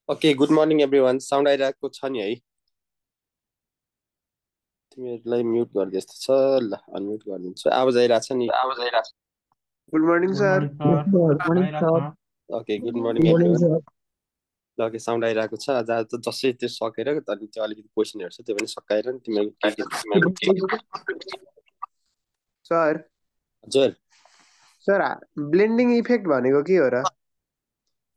Okay good morning every one sound आइरहेको छ नि है तिमीहरूलाई म्युट गरिदिए जस्तो छ ल अनम्युट गरिदिन्छु आवाज आइरहेको छ नि good morning good sir. Morning sir आइरहेको छ okay good morning every one ल ओके साउन्ड आइरहेको छ आज त जसै त्यो सकेर अनि त्यो अलिकति क्वेसनहरू छ त्यो पनि सकाएर नि तिमीहरू सर हजुर सर ब्लेन्डिङ इफेक्ट भनेको के हो र?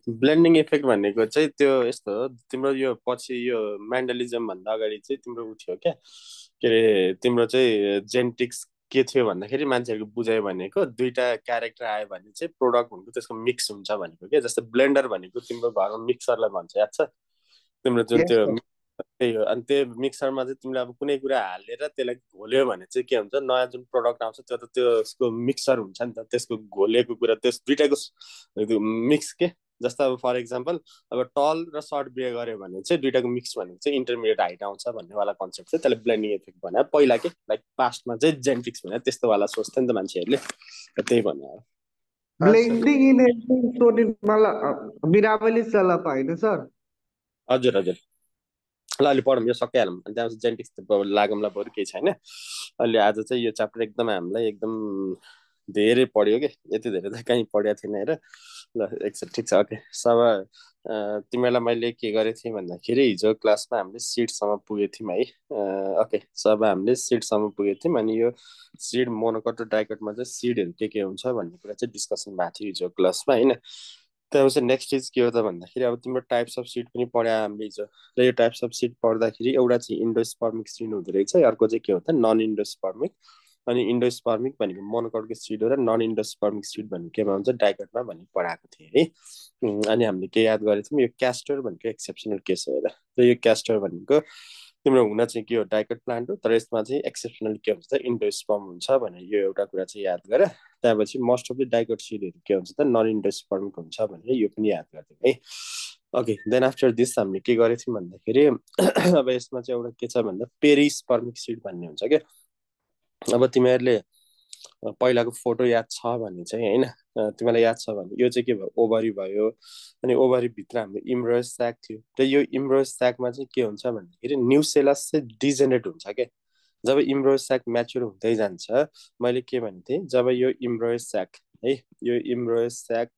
ब्लेन्डिङ इफेक्ट भनेको चाहिँ त्यो यस्तो हो तिम्रो यो पछि यो म्यान्डलिजम भन्दा अगाडि चाहिँ तिम्रो उ थियो क्या के अरे तिम्रो चाहिँ जेनेटिक्स के थियो भन्दाखेरि मान्छेहरूको बुझायो भनेको दुईटा क्यारेक्टर आयो भने चाहिँ प्रोडक्ट हुनु त्यसको मिक्स हुन्छ भनेको क्या जस्तै ब्लेन्डर भनेको तिम्रो घरमा मिक्सरलाई भन्छ याद छ तिम्रो जुन यस त्यो सर। त्यही हो अनि त्यो मिक्सरमा चाहिँ तिमीले अब कुनै कुरा हालेर त्यसलाई घोल्यो भने चाहिँ के हुन्छ नयाँ जुन प्रडक्ट आउँछ त्यो त त्यसको मिक्सर हुन्छ नि त त्यसको घोलेको कुरा त्यस दुइटाको मिक्स के जस्तो अब फर इक्जाम्पल अब टल र सर्ट बिहे गऱ्यो भने चाहिँ दुइटाको मिक्स भनेको चाहिँ इन्टरमिडिएट हाइट आउँछ भन्नेवाला कन्सेप्ट चाहिँ त्यसले ब्लेन्डिङ इफेक्ट भने पहिला के लाइक पास्टमा चाहिँ जेनेटिक्स भने त्यस्तोवाला सोच्थ्यो नि त मान्छेहरूले त्यही भन्ने हो ब्लेन्डिङ इन सोनी मतलब बिराबली सलप होइन सर? हजुर हजुर ल अहिले पढौँ यो सकिहालौँ अनि त्यहाँपछि जेनेटिक्स लागौँला बरु केही छैन अहिले आज चाहिँ यो च्याप्टर एकदम हामीलाई एकदम धेरै पढ्यो कि यति धेरै त कहीँ पढेको थिएन हेर ल एकछिन ठिक छ ओके सब तिमीलाई मैले के गरेको थिएँ भन्दाखेरि हिजो क्लासमा हामीले सिटसम्म पुगेको थियौँ है ओके सब हामीले सिटसम्म पुगेको थियौँ अनि यो सिड मोनोकट र डाइकटमा चाहिँ सिडहरू के हुन्छ भन्ने कुरा चाहिँ डिस्कसन भएको थियो हिजो क्लासमा होइन त्यहाँपछि नेक्स्ट चिज के हो त भन्दाखेरि अब तिम्रो टाइप्स अफ सिड पनि पढायो हामीले हिजो र यो टाइप्स अफ सिड पढ्दाखेरि एउटा चाहिँ इन्डोस्पर्मिक सिड हुँदो रहेछ अर्को चाहिँ के हो त नन इन्डोस्पर्मिक अनि इन्डोस्पर्मिक भनेको मोनोकटको सिड हो र नन इन्डोस्पर्मिक सिड भनेको केमा हुन्छ डाइकटमा भन्ने पढाएको थिएँ है अनि हामीले के याद गरेको थियौँ यो क्यास्टर भनेको एक्सेप्सनल केस हो र यो क्यास्टर भनेको तिम्रो हुन चाहिँ के हो डाइकट प्लान्ट हो तर यसमा चाहिँ एक्सेप्सनल के हुन्छ त इन्डोस्पर्म हुन्छ भनेर यो एउटा कुरा चाहिँ याद गर त्यहाँपछि मोस्ट अफ द डाइकट सिडहरू के हुन्छ त नन इन्डोस्पर्मिक हुन्छ भनेर यो पनि याद गरिदिउँ है ओके देन आफ्टर दिस हामीले के गरेको थियौँ भन्दाखेरि अब यसमा चाहिँ एउटा के छ भन्दा पेरिस्पर्मिक सिड भन्ने हुन्छ क्या अब तिमीहरूले पहिलाको फोटो याद छ भने चाहिँ होइन तिमीलाई याद छ भने यो चाहिँ के भयो ओभरी भयो अनि ओभरीभित्र हाम्रो इम्ब्रोस स्याक थियो र यो इम्ब्रोस स्याकमा चाहिँ के हुन्छ भन्दाखेरि न्युसेलस चाहिँ डिजेनेरेट हुन्छ क्या जब इम्ब्रोस स्याक म्याच्योर हुँदै जान्छ मैले के भनेको थिएँ जब यो इम्ब्रोस स्याक है यो इम्ब्रोस स्याक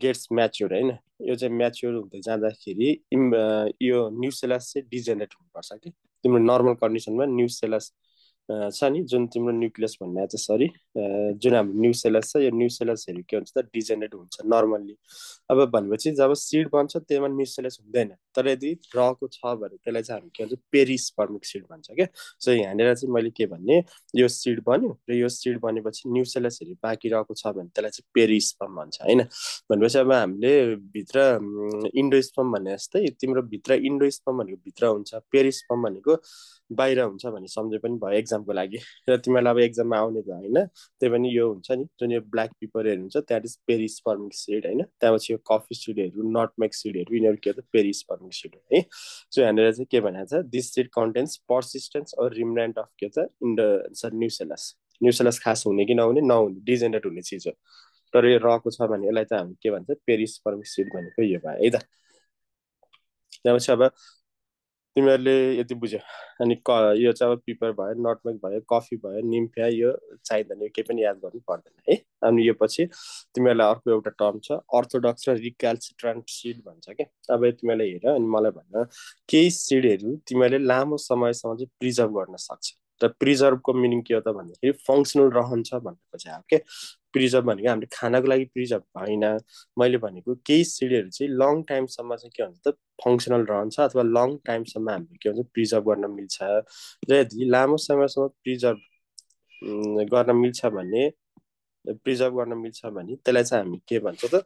गेट्स म्याच्योर होइन यो चाहिँ म्याच्योर हुँदै जाँदाखेरि यो न्युसेलस चाहिँ डिजेनेरेट हुनुपर्छ कि तिम्रो नर्मल कन्डिसनमा न्युसेलस छ नि जुन तिम्रो न्युक्लियस भन्ने चाहिँ सरी जुन हाम्रो न्युसेलस छ यो न्युसेलसहरू के हुन्छ त डिजेनेरेट हुन्छ नर्मल्ली अब भनेपछि जब सिड बन्छ त्यसमा न्युसेलस हुँदैन तर यदि रहेको छ भने त्यसलाई चाहिँ हामी के भन्छ पेरिस्पर्मिक सिड भन्छ क्या सो यहाँनिर चाहिँ मैले के भन्ने यो सिड बन्यो र यो सिड बनेपछि न्युसेलसहरू बाँकी रहेको छ भने त्यसलाई चाहिँ पेरिस्पर्म भन्छ होइन भनेपछि अब हामीले भित्र इन्डोस्पर्म भने जस्तै तिम्रो भित्र इन्डोस्पर्म भनेको भित्र हुन्छ पेरिस्पर्म भनेको बाहिर हुन्छ भन्ने सम्झे पनि भयो एक्जामको लागि र तिमीहरूलाई अब एक्जाममा आउने भयो होइन त्यही पनि यो हुन्छ नि जुन यो ब्ल्याक पेपरहरू हुन्छ द्याट इज पेरिस्पर्मिक सिड होइन त्यहाँपछि यो कफी सिडहरू नटमेक सिडहरू यिनीहरू के हो त पेरिस्पर्मिक सिड हो है सो यहाँनिर चाहिँ के भनेको छ this seed contains persistence or remnant of के छ न्युसेलस न्युसेलस खास हुने कि नहुने डिजेनेरेट हुने चिज हो तर यो रहेको छ भने यसलाई चाहिँ हामी के भन्छ पेरिस्पर्मिक सिड भनेको यो भयो है त त्यहाँपछि अब तिमीहरूले यति बुझ्यो अनि यो चाहिँ अब पिपर भयो नटमेक भयो कफी भयो निम्फिया यो चाहिँदैन यो केही पनि याद गर्नु पर्दैन है अनि यो पछि तिमीहरूलाई अर्को एउटा टर्म छ अर्थोडक्स र रिक्याल्सिट्रान्ट सिड भन्छ क्या अब तिमीहरूले हेर अनि मलाई भन्न केही सिडहरू तिमीहरूले लामो समयसम्म चाहिँ प्रिजर्भ गर्न सक्छ र प्रिजर्भको मिनिङ के हो त भन्दाखेरि फङ्सनल रहन्छ भनेको चाहिँ अब के प्रिजर्भ भनेको हामीले खानाको लागि प्रिजर्भ होइन मैले भनेको केही सिडहरू चाहिँ लङ टाइमसम्म चाहिँ के भन्छ त फङ्सनल रहन्छ अथवा लङ टाइमसम्म हामीले के भन्छ प्रिजर्भ गर्न मिल्छ र यदि लामो समयसम्म प्रिजर्भ गर्न मिल्छ भने त्यसलाई चाहिँ हामी के भन्छ त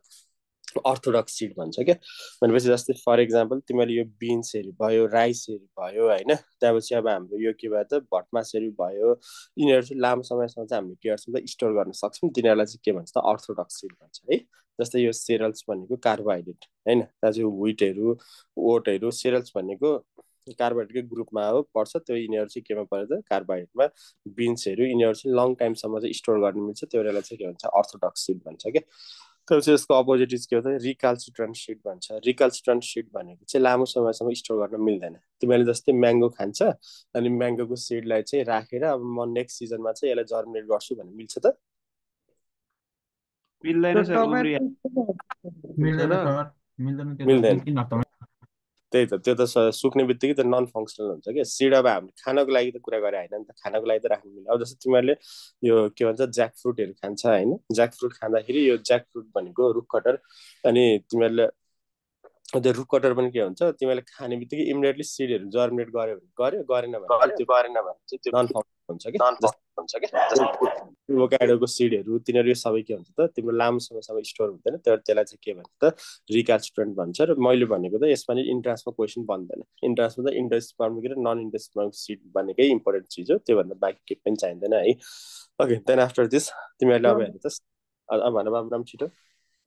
अर्थोडक्स सिड भन्छ क्या भनेपछि जस्तै फर इक्जाम्पल तिमीले यो बिन्सहरू भयो राइसहरू भयो होइन त्यहाँपछि अब हाम्रो यो के भयो त भटमासहरू भयो यिनीहरू चाहिँ लामो समयसम्म चाहिँ हामीले के गर्छौँ त स्टोर गर्न सक्छौँ तिनीहरूलाई चाहिँ के भन्छ त अर्थोडक्स सिड भन्छ है जस्तै यो सेरल्स भनेको कार्बोहाइड्रेट होइन त्यहाँ चाहिँ विटहरू ओटहरू सेरल्स भनेको कार्बोहाइड्रेटकै ग्रुपमा हो पर्छ त्यो यिनीहरू चाहिँ केमा पर्छ कार्बोहाइड्रेटमा बिन्सहरू यिनीहरू चाहिँ लङ टाइमसम्म चाहिँ स्टोर गर्न मिल्छ त्यो बेला चाहिँ के भन्छ अर्थोडक्स सिड भन्छ क्या तर चाहिँ यसको अपोजिट के हुन्छ रिकाल्सिट्रान्ट सिड भन्छ रिकाल्सिट्रान्ट सिड भनेको चाहिँ लामो समयसम्म स्टोर गर्न मिल्दैन तिमीले जस्तै म्याङ्गो खान्छ अनि म्याङ्गोको सिडलाई चाहिँ राखेर अब म नेक्स्ट सिजनमा चाहिँ यसलाई जर्मिनेट गर्छु भन्ने मिल्छ त मिल्दैन सर मिल्दैन त्यही त त्यो त सुक्ने बित्तिकै त नन फङ्सनल हुन्छ क्या सिड अब हामीले खानको लागि त कुरा गरे होइन नि त खानको लागि त राख्नु मिल्छ अब जस्तो तिमीहरूले यो के भन्छ ज्याक फ्रुटहरू खान्छ होइन ज्याक फ्रुट खाँदाखेरि यो ज्याक फ्रुट भनेको रुख कटर अनि तिमीहरूले त्यो रुख कटर पनि के हुन्छ तिमीहरूले खाने बित्तिकै इमिडिएटली सिडहरू जर्मिनेट गर्यो भने गर्यो गरेन भने चाहिँ त्यो नन फङ्सनल हुन्छ कि एभोकाडोको सिडहरू तिनीहरू यो सबै के हुन्छ त तिम्रो लामो समयसम्म स्टोर हुँदैन त्यसलाई चाहिँ के भन्छ त रिकाल्सिट्रेन्ट भन्छ र मैले भनेको त यसमा नि इन्ट्रान्समा क्वेसन बन्दैन इन्ट्रान्समा त इन्डोस्पर्मिक र नन इन्डोस्पर्मिक सिड भनेकै इम्पोर्टेन्ट चिज हो त्योभन्दा बाँकी केही पनि चाहिँदैन है ओके देन आफ्टर दिस तिमीहरूले अब हेर्नु त अब भन बाबु छिटो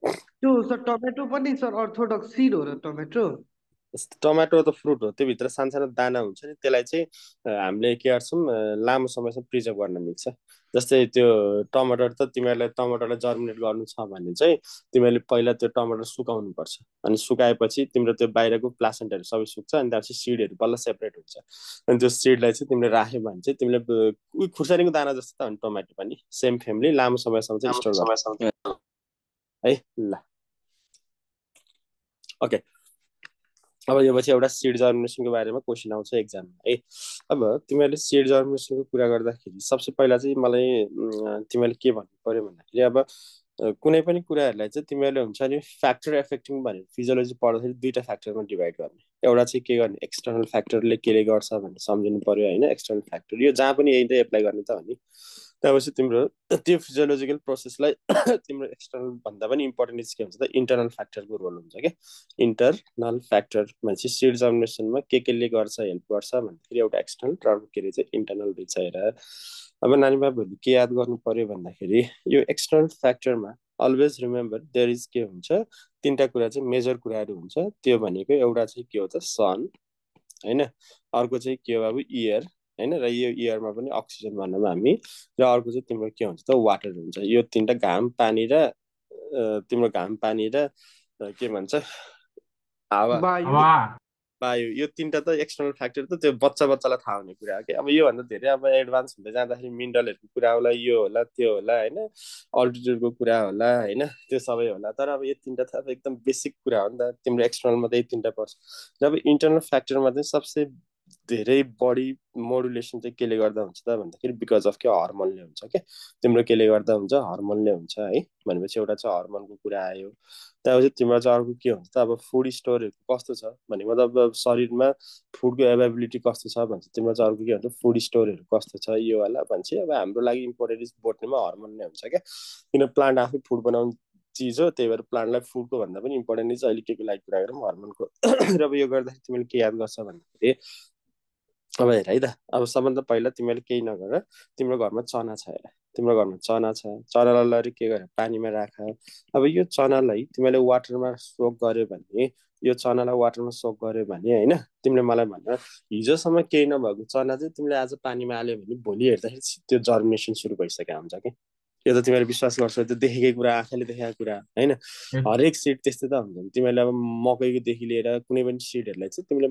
त्यो सर टमेटो पनि सर अर्थोडक्स सिड हो र टमेटो टमाटो त फ्रुट हो त्योभित्र सानो सानो दाना हुन्छ नि त्यसलाई चाहिँ हामीले के गर्छौँ लामो समयसम्म प्रिजर्भ गर्न मिल्छ जस्तै त्यो टमाटर त तिमीहरूलाई टमाटरलाई जर्मिनेट गर्नु छ भने चाहिँ तिमीहरूले पहिला त्यो टमाटर सुकाउनु पर्छ अनि सुकाएपछि तिम्रो त्यो बाहिरको प्लासेन्टहरू सबै सुक्छ अनि त्यहाँपछि सिडहरू बल्ल सेपरेट हुन्छ अनि त्यो सिडलाई चाहिँ तिमीले राख्यो भने चाहिँ तिमीले खुर्सानीको दाना जस्तो त हो नि टमाटो पनि सेम फ्यामिली लामो समयसम्म चाहिँ स्टोर गर्छ है ल ओके अब यो पछि एउटा सिड जर्मिनेसनको बारेमा क्वेसन आउँछ एक्जाममा है अब तिमीहरूले सिड जर्मिनेसनको कुरा गर्दाखेरि सबसे पहिला चाहिँ मलाई तिमीहरूले के भन्नु पर्यो भन्दाखेरि अब कुनै पनि कुराहरूलाई चाहिँ तिमीहरूले हुन्छ नि फ्याक्टर एफेक्टिङ भनेर फिजियोलोजी पढ्दाखेरि दुईवटा फ्याक्टरमा डिभाइड गर्ने एउटा चाहिँ के गर्ने एक्सटर्नल फ्याक्टरले केले गर्छ भनेर सम्झिनु पर्यो होइन एक्सटर्नल फ्याक्टर यो जहाँ पनि यही त एप्लाई गर्ने त हो नि त्यहाँपछि तिम्रो त्यो फिजियोलोजिकल प्रोसेसलाई तिम्रो एक्सटर्नल भन्दा पनि इम्पोर्टेन्ट के हुन्छ त इन्टरनल फ्याक्टरको रोल हुन्छ क्या इन्टरनल फ्याक्टर भनेपछि सिड जर्मिनेसनमा केले गर्छ हेल्प गर्छ भन्दाखेरि एउटा एक्सटर्नल र के अरे चाहिँ इन्टरनल रहेछ हेर अब नानी बाबुहरूले के याद गर्नु पर्यो भन्दाखेरि यो एक्सटर्नल फ्याक्टरमा अलवेज रिमेम्बर देयर इज के हुन्छ तिनवटा कुरा चाहिँ मेजर कुराहरू हुन्छ त्यो भनेको एउटा चाहिँ के हो त सन होइन अर्को चाहिँ के हो बाबु इयर होइन र यो इयरमा पनि अक्सिजन भनौँ हामी र अर्को चाहिँ तिम्रो के हुन्छ त वाटर हुन्छ यो तिनवटा घाम पानी र तिम्रो घाम पानी र के भन्छ हावा वायु यो तिनवटा त एक्सटर्नल फ्याक्टर त त्यो बच्चालाई थाहा हुने कुरा हो कि अब योभन्दा धेरै अब एडभान्स हुँदै जाँदाखेरि मिनरलहरूको कुरा होला यो होला त्यो होला होइन अल्टिट्युडको कुरा होला होइन त्यो सबै होला तर अब यो तिनवटा त अब एकदम बेसिक कुरा हो नि त तिम्रो एक्सटर्नलमा त यो तिनवटा पर्छ र अब इन्टरनल फ्याक्टरमा चाहिँ सबसे धेरै बढी मोडुलेसन चाहिँ केले गर्दा हुन्छ त भन्दाखेरि बिकज अफ के हर्मोनले हुन्छ क्या तिम्रो केले गर्दा हुन्छ हर्मोनले हुन्छ है भनेपछि एउटा चाहिँ हर्मोनको कुरा आयो त्यहाँपछि तिम्रो चाहिँ अर्को के हुन्छ त अब फुड स्टोरहरू कस्तो छ भने मतलब शरीरमा फुडको एभाइबिलिटी कस्तो छ भन्छ तिम्रो चाहिँ अर्को के भन्छ फुड स्टोरहरू कस्तो छ यो वाला भन्छ अब हाम्रो लागि इम्पोर्टेन्ट इज बोट्नेमा हर्मोन नै हुन्छ क्या किन प्लान्ट आफै फुड बनाउने चिज हो त्यही भएर प्लान्टलाई फुडको भन्दा पनि इम्पोर्टेन्ट इज अहिले के को लागि कुरा गरौँ हर्मोनको र अब यो गर्दाखेरि तिमीले के याद गर्छ भन्दाखेरि अब हेर है त अब सबभन्दा पहिला तिमीले केही नगर तिम्रो घरमा चना छ हेर तिम्रो घरमा चना छ चनालाई के गर पानीमा राख अब यो चनालाई तिमीले वाटरमा सोक गर्यो भने यो चनालाई वाटरमा सोक गर्यो भने होइन तिमीले मलाई भन हिजोसम्म केही नभएको चना चाहिँ तिमीले आज पानीमा हाल्यो भने भोलि हेर्दाखेरि त्यो जर्मिनेसन सुरु भइसकेको हुन्छ कि यो त तिमीले विश्वास गर्छौ त्यो देखेकै कुरा आँखाले देखेको कुरा होइन हरेक सिड त्यस्तै त हुन्छ तिमीले अब मकैकोदेखि लिएर कुनै पनि सिडहरूलाई चाहिँ तिमीले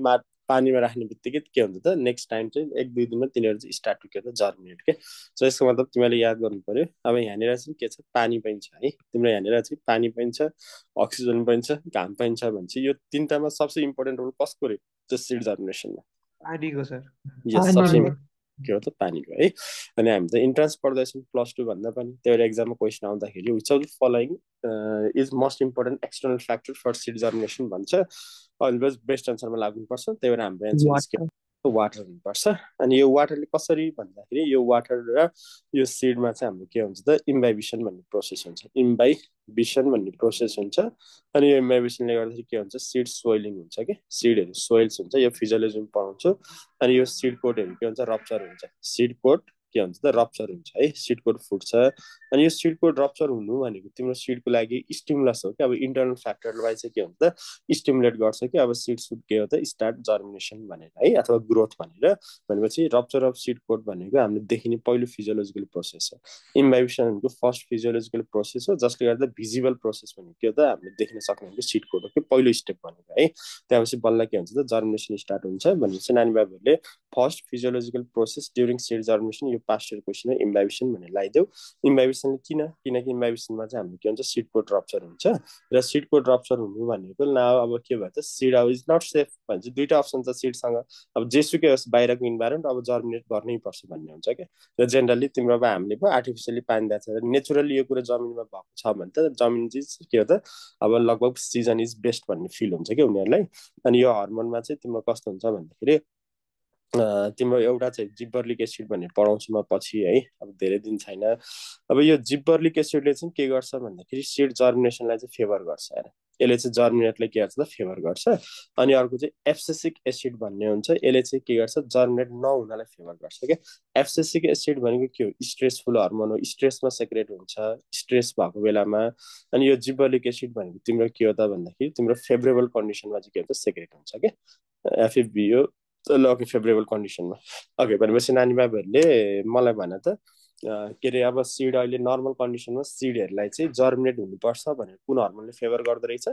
पानीमा राख्ने बित्तिकै के हुन्छ त नेक्स्ट टाइम चाहिँ 1-2 दिनमा तिनीहरू चाहिँ स्टार्ट टु के त जर्मिनेट के सो यसको मतलब तिमीले याद गर्नु पर्यो अब यहाँनिर चाहिँ के छ पानी पनि छ है तिम्रो यहाँनिर चाहिँ पानी पनि छ अक्सिजन पनि छ घाम पनि छ भने चाहिँ यो तिनवटामा सबसे इम्पोर्टेन्ट रोल कसको रह्यो त्यो सिड जर्मिनेसनमा पानीको सर यस सबसे के हो त पानीको है अनि हामी त इन्ट्रान्स पढ्दैछौँ +2 भन्दा पनि त्यो एक्जाममा क्वेसन आउँदाखेरि which of the following is most important external factor for seed germination भन्छ अलवेज बेस्ट एन्सरमा लाग्नुपर्छ त्यही भएर हाम्रो एन्सर वाटर हुनुपर्छ अनि यो वाटरले कसरी भन्दाखेरि यो वाटर र यो सिडमा चाहिँ हाम्रो के हुन्छ त इम्बाइबिसन भन्ने प्रोसेस हुन्छ इम्बाइबिसन भन्ने प्रोसेस हुन्छ अनि यो इम्बाइबिसनले गर्दाखेरि के हुन्छ सिड सोइलिङ हुन्छ कि सिडहरू सोइल्स हुन्छ यो फिजियोलोजीमा पढाउँछु अनि यो सिड कोटहरू के हुन्छ रप्चर हुन्छ सिड कोट के हुन्छ त रप्चर हुन्छ है सिड कोट फुट्छ अनि यो सिडको रप्चर हुनु भनेको तिम्रो सिडको लागि स्टिमुलस हो कि अब इन्टरनल फ्याक्टरलाई चाहिँ के हुन्छ स्टिमुलेट गर्छ कि अब सिड सुड के हो त स्टार्ट जर्मिनेसन भनेर है अथवा ग्रोथ भनेर भनेपछि रप्चर अफ सिड कोड भनेको हामीले देखिने पहिलो फिजियोलोजिकल प्रोसेस हो इम्बाइबिसनको फर्स्ट फिजियोलोजिकल प्रोसेस हो जसले गर्दा भिजिबल प्रोसेस भनेको के हो त हामीले देख्न सक्ने भनेको सिड कोड हो कि पहिलो स्टेप भनेको है त्यसपछि बल्ल के हुन्छ त जर्मिनेसन स्टार्ट हुन्छ भनेपछि नानी बाबुहरूले first physiological process during seed germination यो पास्ट इयर क्वेसन हो इम्बाइबिसन भनेर लगाइदेऊ इम्बाइबिसनले किनकि इम्बाइबिसनमा चाहिँ हाम्रो के हुन्छ सिड कोड रप्चर हुन्छ र सिड कोड रप्चर हुनु भनेको न अब के भयो त सिड अब इज नट सेफ भन्छ दुईटा अप्सन छ सिडसँग अब जेसुकै होस् बाहिरको इन्भाइरोमेन्ट अब जर्मिनेट गर्नै पर्छ भन्ने हुन्छ क्या र जेनरली तिम्रो अब हामीले पो आर्टिफिसियली पानी दिएको छ नेचुरली यो कुरा जमिनमा भएको छ भने त जमिन चाहिँ के हो त अब लगभग सिजन इज बेस्ट भन्ने फिल हुन्छ क्या उनीहरूलाई अनि यो हर्मोनमा चाहिँ तिम्रो कस्तो हुन्छ भन्दाखेरि तिम्रो एउटा चाहिँ जिब्बर्लिक एसिड भन्ने पढाउँछु म पछि है अब धेरै दिन छैन अब यो जिब्बर्लिक एसिडले चाहिँ के गर्छ भन्दाखेरि सिड जर्मिनेसनलाई चाहिँ फेभर गर्छ यसले चाहिँ जर्मिनेटलाई के गर्छ त फेभर गर्छ अनि अर्को चाहिँ एब्सेसिक एसिड भन्ने हुन्छ यसले चाहिँ के गर्छ जर्मिनेट नहुनलाई फेभर गर्छ क्या एब्सेसिक एसिड भनेको के हो स्ट्रेसफुल हर्मोन हो स्ट्रेसमा सेक्रेट हुन्छ स्ट्रेस भएको बेलामा अनि यो जिब्बर्लिक एसिड भनेको तिम्रो के हो त भन्दाखेरि तिम्रो फेभरेबल कन्डिसनमा चाहिँ के हुन्छ सेक्रेट हुन्छ क्या एफएफबी यो ओके फेभरेबल कन्डिसनमा ओके भनेपछि नानी बाबुहरूले मलाई भन त के अरे अब सिड अहिले नर्मल कन्डिसनमा सिडहरूलाई चाहिँ जर्मिनेट हुनुपर्छ भनेर कुन हर्मोनले फेभर गर्दो रहेछ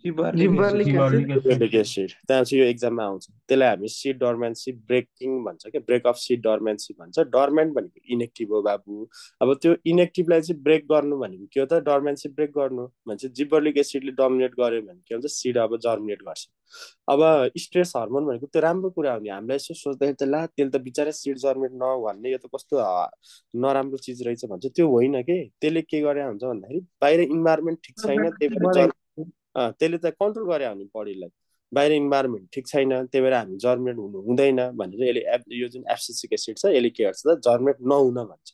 जिब्बर्लिक एसिड जिब्बर्लिक एसिड त्यहाँ चाहिँ यो एक्जाममा आउँछ त्यसलाई हामी सिड डर्मेन्सी ब्रेकिङ भन्छ क्या ब्रेक अफ सिड डर्मेन्सी भन्छ डर्मेन्ट भनेको इनेक्टिभ हो बाबु अब त्यो इनेक्टिभलाई चाहिँ ब्रेक गर्नु भनेको के हो त डर्मेन्सी ब्रेक गर्नु भन्छ जिब्बर्लिक एसिडले डोमिनेट गर्यो भने के हुन्छ सिड अब जर्मिनेट गर्छ अब स्ट्रेस हर्मोन भनेको त्यो राम्रो कुरा हो नि हामीलाई यसो सोच्दाखेरि त ला त्यसले त बिचरा सिड जर्मिनेट नभन्ने यो त कस्तो नराम्रो चिज रहेछ भन्छ त्यो होइन के त्यसले के गरे हुन्छ भन्दाखेरि बाहिर इन्भाइरोमेन्ट ठिक छैन त्यही भएर त्यसले त कन्ट्रोल गरे हो नि बडीलाई बाहिर इन्भाइरोमेन्ट ठिक छैन त्यही भएर हामी जर्मिनेट हुनु हुँदैन भनेर यसले यो जुन एब्सिसिक एसिड छ यसले के गर्छ त जर्मिनेट नहुन भन्छ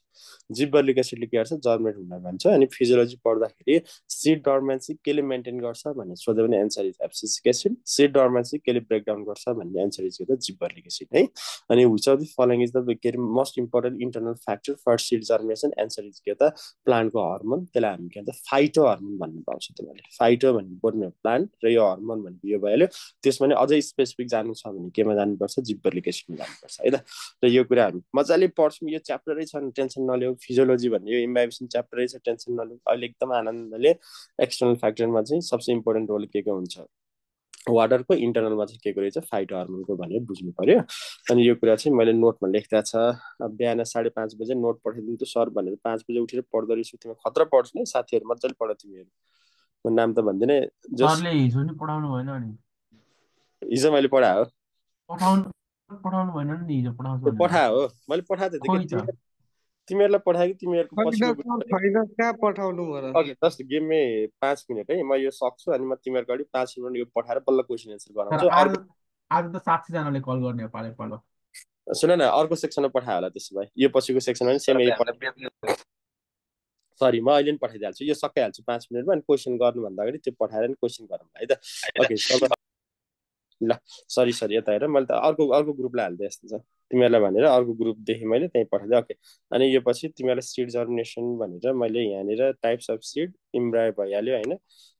जिब्बर्लिक एसिडले के गर्छ जर्मिनेट हुन भन्छ अनि फिजियोलोजी पढ्दाखेरि सिड डर्मेन्सी केले मेन्टेन गर्छ भनेर सोध्यो भने answer is abscisic acid seed dormancy केले ब्रेकडाउन गर्छ भन्ने एन्सर इज के जिब्बर्लिक एसिड है अनि which of the following is the के अरे most important internal factor for seed germination answer is के त प्लान्टको हर्मोन त्यसलाई हामी के भन्छ फाइटो हर्मोन भन्ने पाउँछ तिमीहरूले फाइटो भन्ने बोर्ने प्लान्ट र यो हर्मोन भनेको यो भइहाल्यो त्यसमा नि अझै स्पेसिफिक जानु छ भने केमा जानुपर्छ जिब्बर्लिक एसिडमा जानुपर्छ है त र यो कुरा हामी मजाले पढ्छौँ यो च्याप्टरै छ टेन्सन नलियो फिजियोलोजी भन्ने यो इम्बाइबिसन च्याप्टरै छ टेन्सन नलियो अहिले एकदम आनन्दले एक्सटर्नल फ्याक्टरमा चाहिँ सबसे इम्पोर्टेन्ट रोल के हुन्छ वाटरको इन्टरनलमा चाहिँ के रहेछ फाइटो हर्मोनको भनेर बुझ्नु पर्यो अनि यो कुरा चाहिँ मैले नोटमा लेख्दा छ बिहान 5:30 बजे नोट पठाइदिनु त सर भनेर 5 बजे उठेर पढ्दो रहेछु तिमी खतरा पढ्छु नि साथीहरू मजाले पढ तिमीहरू म नाम त भन्दिनँ हिजो नि पढाउनु भएन नि हिजो मैले पढायो पढाउनु भएन नि हिजो पढाउँछु पठायो मैले पठाएको थिएँ तिमीहरूलाई पठायो कि तिमीहरूको पछिको छैन कहाँ पठाउनु भयो okay just give me 5 minute है म यो सक्छु अनि म तिमीहरूको अगाडि 5 मिनट यो पठाएर बल्ल क्वेसन एन्सर गराउँछु आज त 700 जनाले कल गर्ने पालो सुन न अर्को सेक्सनमा पठायो होला त्यसो भए यो पछिको सेक्सनमा पनि सेम सरी म अहिले पनि पठाइदिइहाल्छु यो सकिहाल्छु 5 मिनटमा अनि क्वेसन गर्नुभन्दा अगाडि त्यो पठाएर नि क्वेसन गरौँ है त ओके ल सरी यता हेर मैले त अर्को ग्रुपलाई हालिदिएँ यस्तो छ तिमीहरूलाई भनेर अर्को ग्रुपदेखि मैले त्यहीँ पठाइदिएँ ओके अनि यो पछि तिमीहरूलाई सिड जर्मिनेसन भनेर मैले यहाँनिर टाइप्स अफ सिड इम्ब्राय भइहाल्यो होइन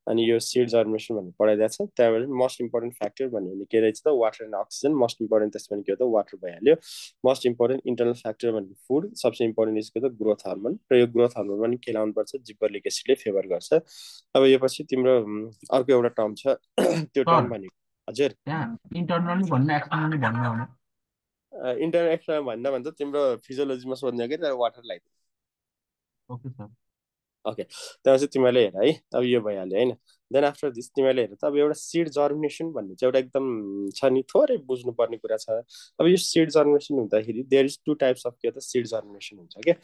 अनि यो सिड जर्मिनेसन भनेर पढाइदिएको छ त्यहाँबाट मोस्ट इम्पोर्टेन्ट फ्याक्टर भन्ने के रहेछ त water and oxygen most important त्यसमा के हो त वाटर भइहाल्यो मोस्ट इम्पोर्टेन्ट इन्टरनल फ्याक्टर भन्ने फुड सबसे इम्पोर्टेन्ट इज के त ग्रोथ हर्मोन र यो ग्रोथ हर्मोन पनि के लाउनुपर्छ जिब्बर्लिक एसिडले फेभर गर्छ अब यो पछि तिम्रो अर्को एउटा टर्म छ त्यो टर्म भनेको हजुर इन्टरनली भन्ने एक्सटर्नली भन्ने हो इन्टरनल एक्सटर्नल भन्दा तिम्रो फिजियोलोजीमा सोध्ने कि water light okay sir okay त्यसपछि तिमीहरूले हेर है अब यो भइहाल्यो होइन देन आफ्टर दिस तिमीहरूले हेर त अब एउटा सिड जर्मिनेसन भन्ने चाहिँ एउटा एकदम छ नि थोरै बुझ्नुपर्ने कुरा छ अब यो सिड जर्मिनेसन हुँदाखेरि देयर इज 2 टाइप्स अफ के त सिड जर्मिनेसन हुन्छ क्या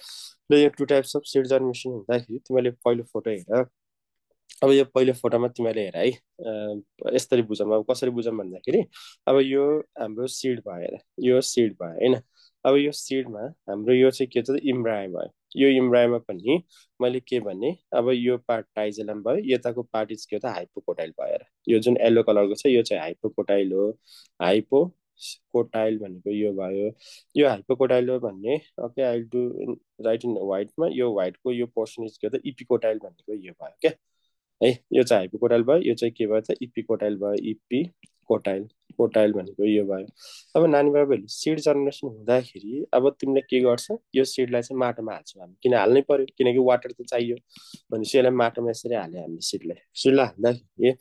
र यो 2 टाइप्स अफ सिड जर्मिनेसन हुँदाखेरि तिमीले पहिलो फोटो हेर अब यो पहिलो फोटोमा तिमीले हेर है यसरी बुझौँ अब कसरी बुझौँ भन्दाखेरि अब यो हाम्रो सिड भयो यो सिड भयो होइन अब यो सिडमा हाम्रो यो चाहिँ के छ इम्ब्राय भयो यो इम्ब्रायमा पनि मैले के भने अब यो पार्ट टाइजेलम भयो यताको पार्ट इज के हो त हाइपोकोटाइल भयो यो जुन येल्लो कलरको छ यो चाहिँ हाइपोकोटाइल हो कोटाइल भनेको यो भयो, यो हाइपोकोटाइल हो भन्ने okay I do write in व्हाइटमा यो व्हाइटको यो पर्सन्टेज के हो त इपिकोटाइल भनेको यो भयो क्या है। यो चाहिँ हाइपोकोटाइल भयो, यो चाहिँ के भयो त इपिकोटाइल भयो, इपिकोटाइल कोटाइल भनेको यो भयो। अब नानी बाबुहरूले सिड जर्मिनेसन हुँदाखेरि अब तिमीले के गर्छ, यो सिडलाई चाहिँ माटोमा हाल्छौ हामी, किन हाल्नै पर्यो किनकि वाटर त चाहियो भनेपछि यसलाई माटोमा यसरी हाल्यो हामीले सिडलाई हाल्दाखेरि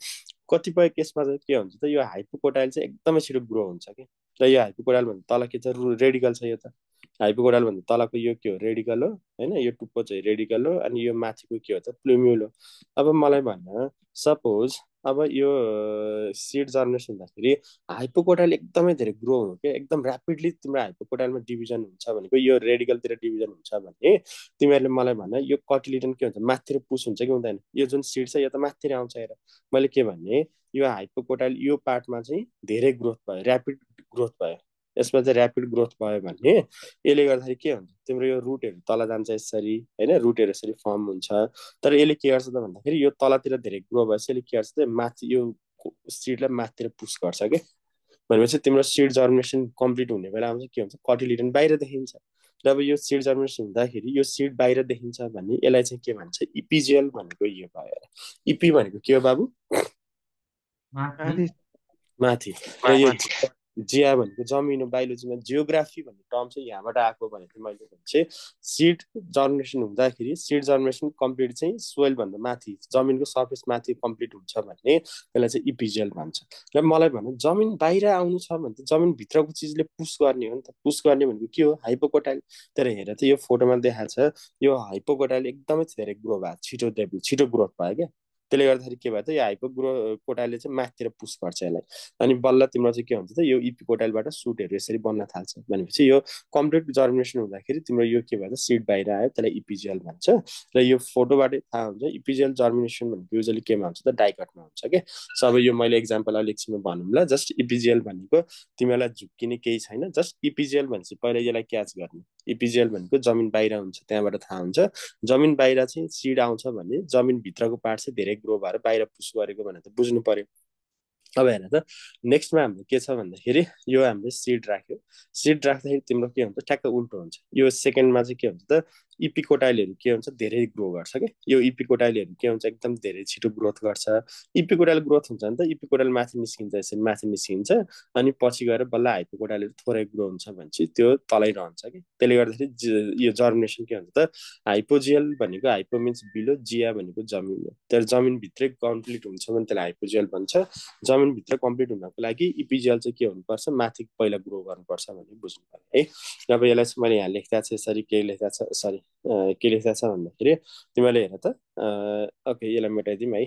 कतिपय केसमा चाहिँ के हुन्छ त यो हाइपोकोटाइल चाहिँ एकदमै छिटो ग्रो हुन्छ कि। र यो हाइपोकोटाइल भन्दा तल के छ रेडिकल छ, यो त हाइपोकोटाइल भन्दा तलको यो के हो रेडिकल हो होइन, यो टुप्पो चाहिँ रेडिकल हो अनि यो माथिको के हो त प्लुम्युल हो। अब मलाई भन्न सपोज अब यो सिड जर्मिनेसन हुँदाखेरि हाइपोकोटाइल एकदमै धेरै ग्रो हुनु क्या एकदम ऱ्यापिडली तिम्रो हाइपोकोटाइलमा डिभिजन हुन्छ भनेको यो रेडिकलतिर डिभिजन हुन्छ भने तिमीहरूले मलाई भन यो कटिलिडन के हुन्छ माथितिर पुस हुन्छ कि हुँदैन, यो जुन सिड छ यो त माथितिर आउँछ हेर। मैले के भने यो हाइपोकोटाइल यो पार्टमा चाहिँ धेरै ग्रोथ भयो, ऱ्यापिड ग्रोथ भयो, यसमा चाहिँ ऱ्यापिड ग्रोथ भयो भने यसले गर्दाखेरि के हुन्छ तिम्रो यो रुटहरू तल जान्छ यसरी होइन, रुटहरू यसरी फर्म हुन्छ। तर यसले के गर्छ त भन्दाखेरि यो तलतिर धेरै ग्रो भएपछि यसले के गर्छ त माथि यो सिडलाई माथितिर पुस गर्छ कि। भनेपछि तिम्रो सिड जर्मिनेसन कम्प्लिट हुने बेलामा चाहिँ के हुन्छ कटिलिडन बाहिर देखिन्छ। र अब यो सिड जर्मिनेसन हुँदाखेरि यो सिड बाहिर देखिन्छ भने यसलाई चाहिँ के भन्छ इपिजिएल भनेको यो भयो। इपी भनेको के हो बाबु माथि माथि, र यो जिया भनेको जमिन हो। बायोलोजीमा जियोग्राफी भन्ने टर्म चाहिँ यहाँबाट आएको भनेको चाहिँ मैले भन्छ सिड जर्मिनेसन हुँदाखेरि सिड जर्मिनेसन कम्प्लिट चाहिँ सोइल भन्दा माथि जमिनको सर्फेस माथि कम्प्लिट हुन्छ भने त्यसलाई चाहिँ इपिजिएल भन्छ। र मलाई भनौँ जमिन बाहिर आउनु छ भने त जमिनभित्रको चिजले पुस गर्ने हो नि त, पुस गर्ने भनेको के हो हाइपोकोटाइल। तर हेर त यो फोटोमा देखाएको छ यो हाइपोकोटाइल एकदमै धेरै ग्रो भयो, छिटो ग्रोथ भयो क्या। त्यसले गर्दाखेरि के भयो त यो हाइपोकोटाइलले चाहिँ माथितिर पुस गर्छ यसलाई अनि बल्ल तिम्रो चाहिँ के हुन्छ त यो इपिकोटाइलबाट सुटहरू यसरी बन्न थाल्छ। भनेपछि यो कम्प्लिट जर्मिनेसन हुँदाखेरि तिम्रो यो के भयो त सिड बाहिर आयो, त्यसलाई इपिजिएल भन्छ। र यो फोटोबाटै थाहा हुन्छ इपिजिएल जर्मिनेसन भनेको युजली केमा हुन्छ त डाइकटमा हुन्छ क्या। सो अब यो मैले एक्जाम्पल अलिक एकछिनमा भनौँ ल। जस्ट इपिजिएल भनेको तिमीलाई झुक्किने केही छैन, जस्ट इपिजिएल भनेपछि पहिला यसलाई क्याच गर्ने। इपिजिएल भनेको जमिन बाहिर हुन्छ त्यहाँबाट थाहा हुन्छ। जमिन बाहिर चाहिँ सिड आउँछ भने जमिनभित्रको पार्ट चाहिँ धेरै ग्रो भएर बाहिर पुस गरेको भनेर त बुझ्नु पर्यो। अब हेर त नेक्स्टमा हाम्रो के छ भन्दाखेरि यो हामीले सिड राख्यो, सिड राख्दाखेरि तिम्रो के हुन्छ ठ्याक्क उल्टो हुन्छ। यो सेकेन्डमा चाहिँ के हुन्छ त इपिकोटाइलहरू के हुन्छ धेरै ग्रो गर्छ क्या। यो इपिकोटाइलहरू के हुन्छ एकदम धेरै छिटो ग्रोथ गर्छ। इपिकोटाइल ग्रोथ हुन्छ भने त इपिकोटाइल माथि निस्किन्छ, यसरी माथि निस्किन्छ अनि पछि गएर बल्ल हाइपोकोटाइलहरू थोरै ग्रो हुन्छ भनेपछि त्यो तलै रहन्छ कि। त्यसले गर्दाखेरि यो जर्मिनेसन के हुन्छ त हाइपोजियल भनेको हाइपो मिन्स बिलो, जिया भनेको जमिन हो। तर जमिनभित्रै कम्प्लिट हुन्छ भने त्यसलाई हाइपोजियल भन्छ। जमिनभित्र कम्प्लिट हुनको लागि इपिजिएल चाहिँ के हुनुपर्छ माथि पहिला ग्रो गर्नुपर्छ भन्ने बुझ्नु पर्यो है। अब यसलाई चाहिँ मैले यहाँ लेख्दा छ यसरी के लेख्दा छ सरी के लेख्दा छ भन्दाखेरि तिमीले हेर त ओके यसलाई मेटाइदिउँ है।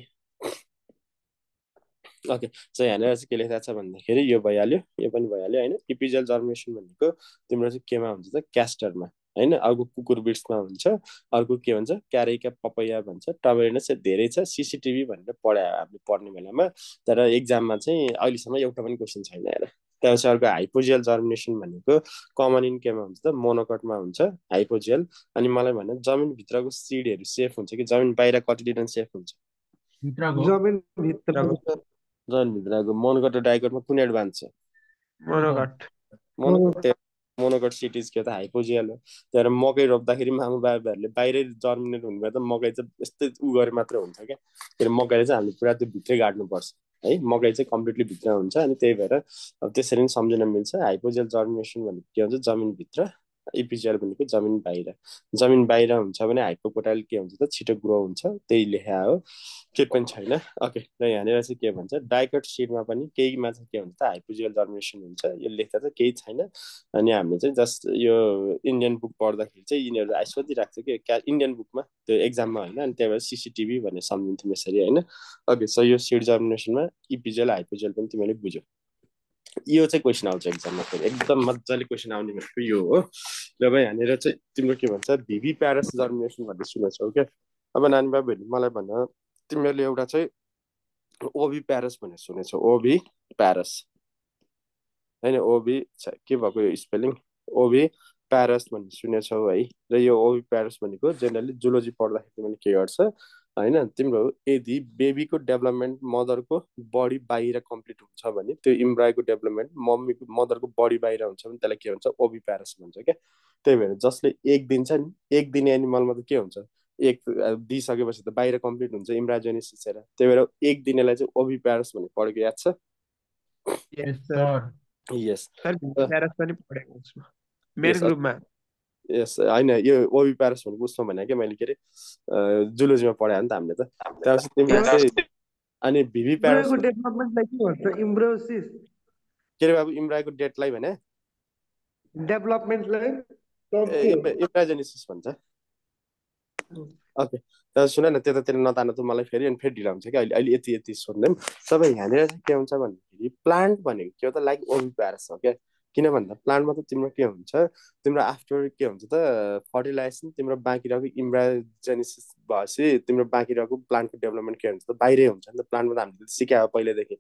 ओके सो यहाँनिर चाहिँ के लेख्दा छ भन्दाखेरि यो भइहाल्यो, यो पनि भइहाल्यो होइन। इपिजिएल जर्मिनेसन भनेको तिम्रो चाहिँ केमा हुन्छ त क्यास्टरमा होइन, अर्को कुकुर बिट्समा हुन्छ, अर्को के भन्छ क्यारेका पपैया भन्छ, टमेरिनस धेरै छ, सिसिटिभी भनेर पढायो हामीले पढ्ने बेलामा। तर एक्जाममा चाहिँ अहिलेसम्म एउटा पनि क्वेसन छैन हेर। त्यहाँपछि अर्को हाइपोजियल जर्मिनेसन भनेको कमन इन केमा हुन्छ त मोनोकटमा हुन्छ हाइपोजियल। अनि मलाई भन जमिनभित्रको सिडहरू सेफ हुन्छ कि जमिन बाहिर कटिलिडन सेफ हुन्छ? भित्रको जमिन भित्र जमिनभित्रको मोनोकट र डाइकटमा कुन एडभान्स छ? मोनोकट मोनोकट मोनोकट सिटिज के त हाइपोजियल हो। त्यहाँबाट मकै रोप्दाखेरि मामु बाबाहरूले बाहिरै जर्मिनेट हुने त मकै चाहिँ यस्तै उ गरे मात्र हुन्छ क्या। के अरे मकैले चाहिँ हामीले पुरा त्यो भित्रै गाड्नुपर्छ है, मकै चाहिँ कम्प्लिटली भित्र हुन्छ। अनि त्यही भएर अब त्यसरी पनि सम्झिन मिल्छ हाइपोजियल जर्मिनेसन भनेको के हुन्छ जमिनभित्र, इपिजिएल भनेको जमिन बाहिर। जमिन बाहिर हुन्छ भने हाइपोकोटाइल के हुन्छ त छिटो ग्रो हुन्छ, त्यही लेखा हो, केही पनि छैन। ओके र यहाँनिर चाहिँ के भन्छ डाइकट सिडमा पनि केहीमा चाहिँ के हुन्छ त हाइपोजियल जर्मिनेसन हुन्छ, यो लेख्दा चाहिँ केही छैन। अनि हामीले चाहिँ जस्ट यो इन्डियन बुक पढ्दाखेरि चाहिँ यिनीहरू सोधिरहेको छ कि क्या इन्डियन बुकमा त्यो एक्जाममा होइन, अनि त्यही भएर सिसिटिभी भनेर सम्झिन्थ्यौँ यसरी होइन। ओके सो यो सिड जर्मिनेसनमा इपिजिएल हाइपोजियल पनि तिमीले बुझ्यौ। यो चाहिँ क्वेसन आउँछ एक्जाममा फेरि एकदम मजाले क्वेसन आउने भनेको यो हो। र अब यहाँनिर चाहिँ तिम्रो के भन्छ भिभी प्यारस जर्मिनेसन भन्ने सुनेछौ क्या। अब नानी बाबुहरूले मलाई भन तिमीहरूले एउटा चाहिँ ओभी प्यारस भनेर सुनेछौ, ओभी प्यारस होइन, ओभी के भएको यो स्पेलिङ ओभी प्यारस भन्ने सुनेछौ है। र यो ओभी प्यारस भनेको जेनरली जुलोजी पढ्दाखेरि तिमीले के गर्छ होइन तिम्रो यदि बेबीको डेभलपमेन्ट मदरको बडी बाहिर कम्प्लिट हुन्छ भने त्यो इम्ब्रायोको डेभलपमेन्ट मदरको बडी बाहिर हुन्छ भने त्यसलाई के भन्छ ओभिप्यारस भन्छ क्या। त्यही भएर जसले एक दिन्छ नि एक दिने एनिमलमा त के हुन्छ एक दिइसकेपछि त बाहिर कम्प्लिट हुन्छ इम्ब्रायोजेनिसिस हेर। त्यही भएर एक दिनेलाई चाहिँ ओभिप्यारस भन्ने पढेको याद छ? यस सर सर। यस सर प्यारस पनि पढेको छु मेरो यस ग्रुपमा। यस होइन यो ओभिप्यारस भनेको उसमा भने क्या मैले के अरे जुलोजीमा पढायो नि त हामीले त। त्यहाँपछि तिमीले चाहिँ अनि भिभी प्यारस इम्ब्रोको डेभलपमेन्टलाई के भन्छ इम्ब्रोसिस के अरे बाबु इम्ब्रायोको डेटलाई भने डेभलपमेन्टलाई टर्म के हो? इम्ब्रायोजेनिसिस भन्छ। ओके तर सुन न त्यतातिर नतान त मलाई फेरि अनि फेरि ढिला हुन्छ क्या। अहिले अहिले यति यति सोध्दै सबै यहाँनिर चाहिँ के हुन्छ भन्दाखेरि प्लान्ट भनेको के हो त लाइक ओभिप्यारस हो क्या। किन भन्दा प्लान्टमा त तिम्रो के हुन्छ तिम्रो आफ्टर के हुन्छ त फर्टिलाइजेसन तिम्रो बाँकी रहेको इम्ब्रायोजेनिसिस भएपछि तिम्रो बाँकी रहेको प्लान्टको डेभलपमेन्ट के हुन्छ त बाहिरै हुन्छ नि त। प्लान्टमा त हामीले सिकायो पहिल्यैदेखि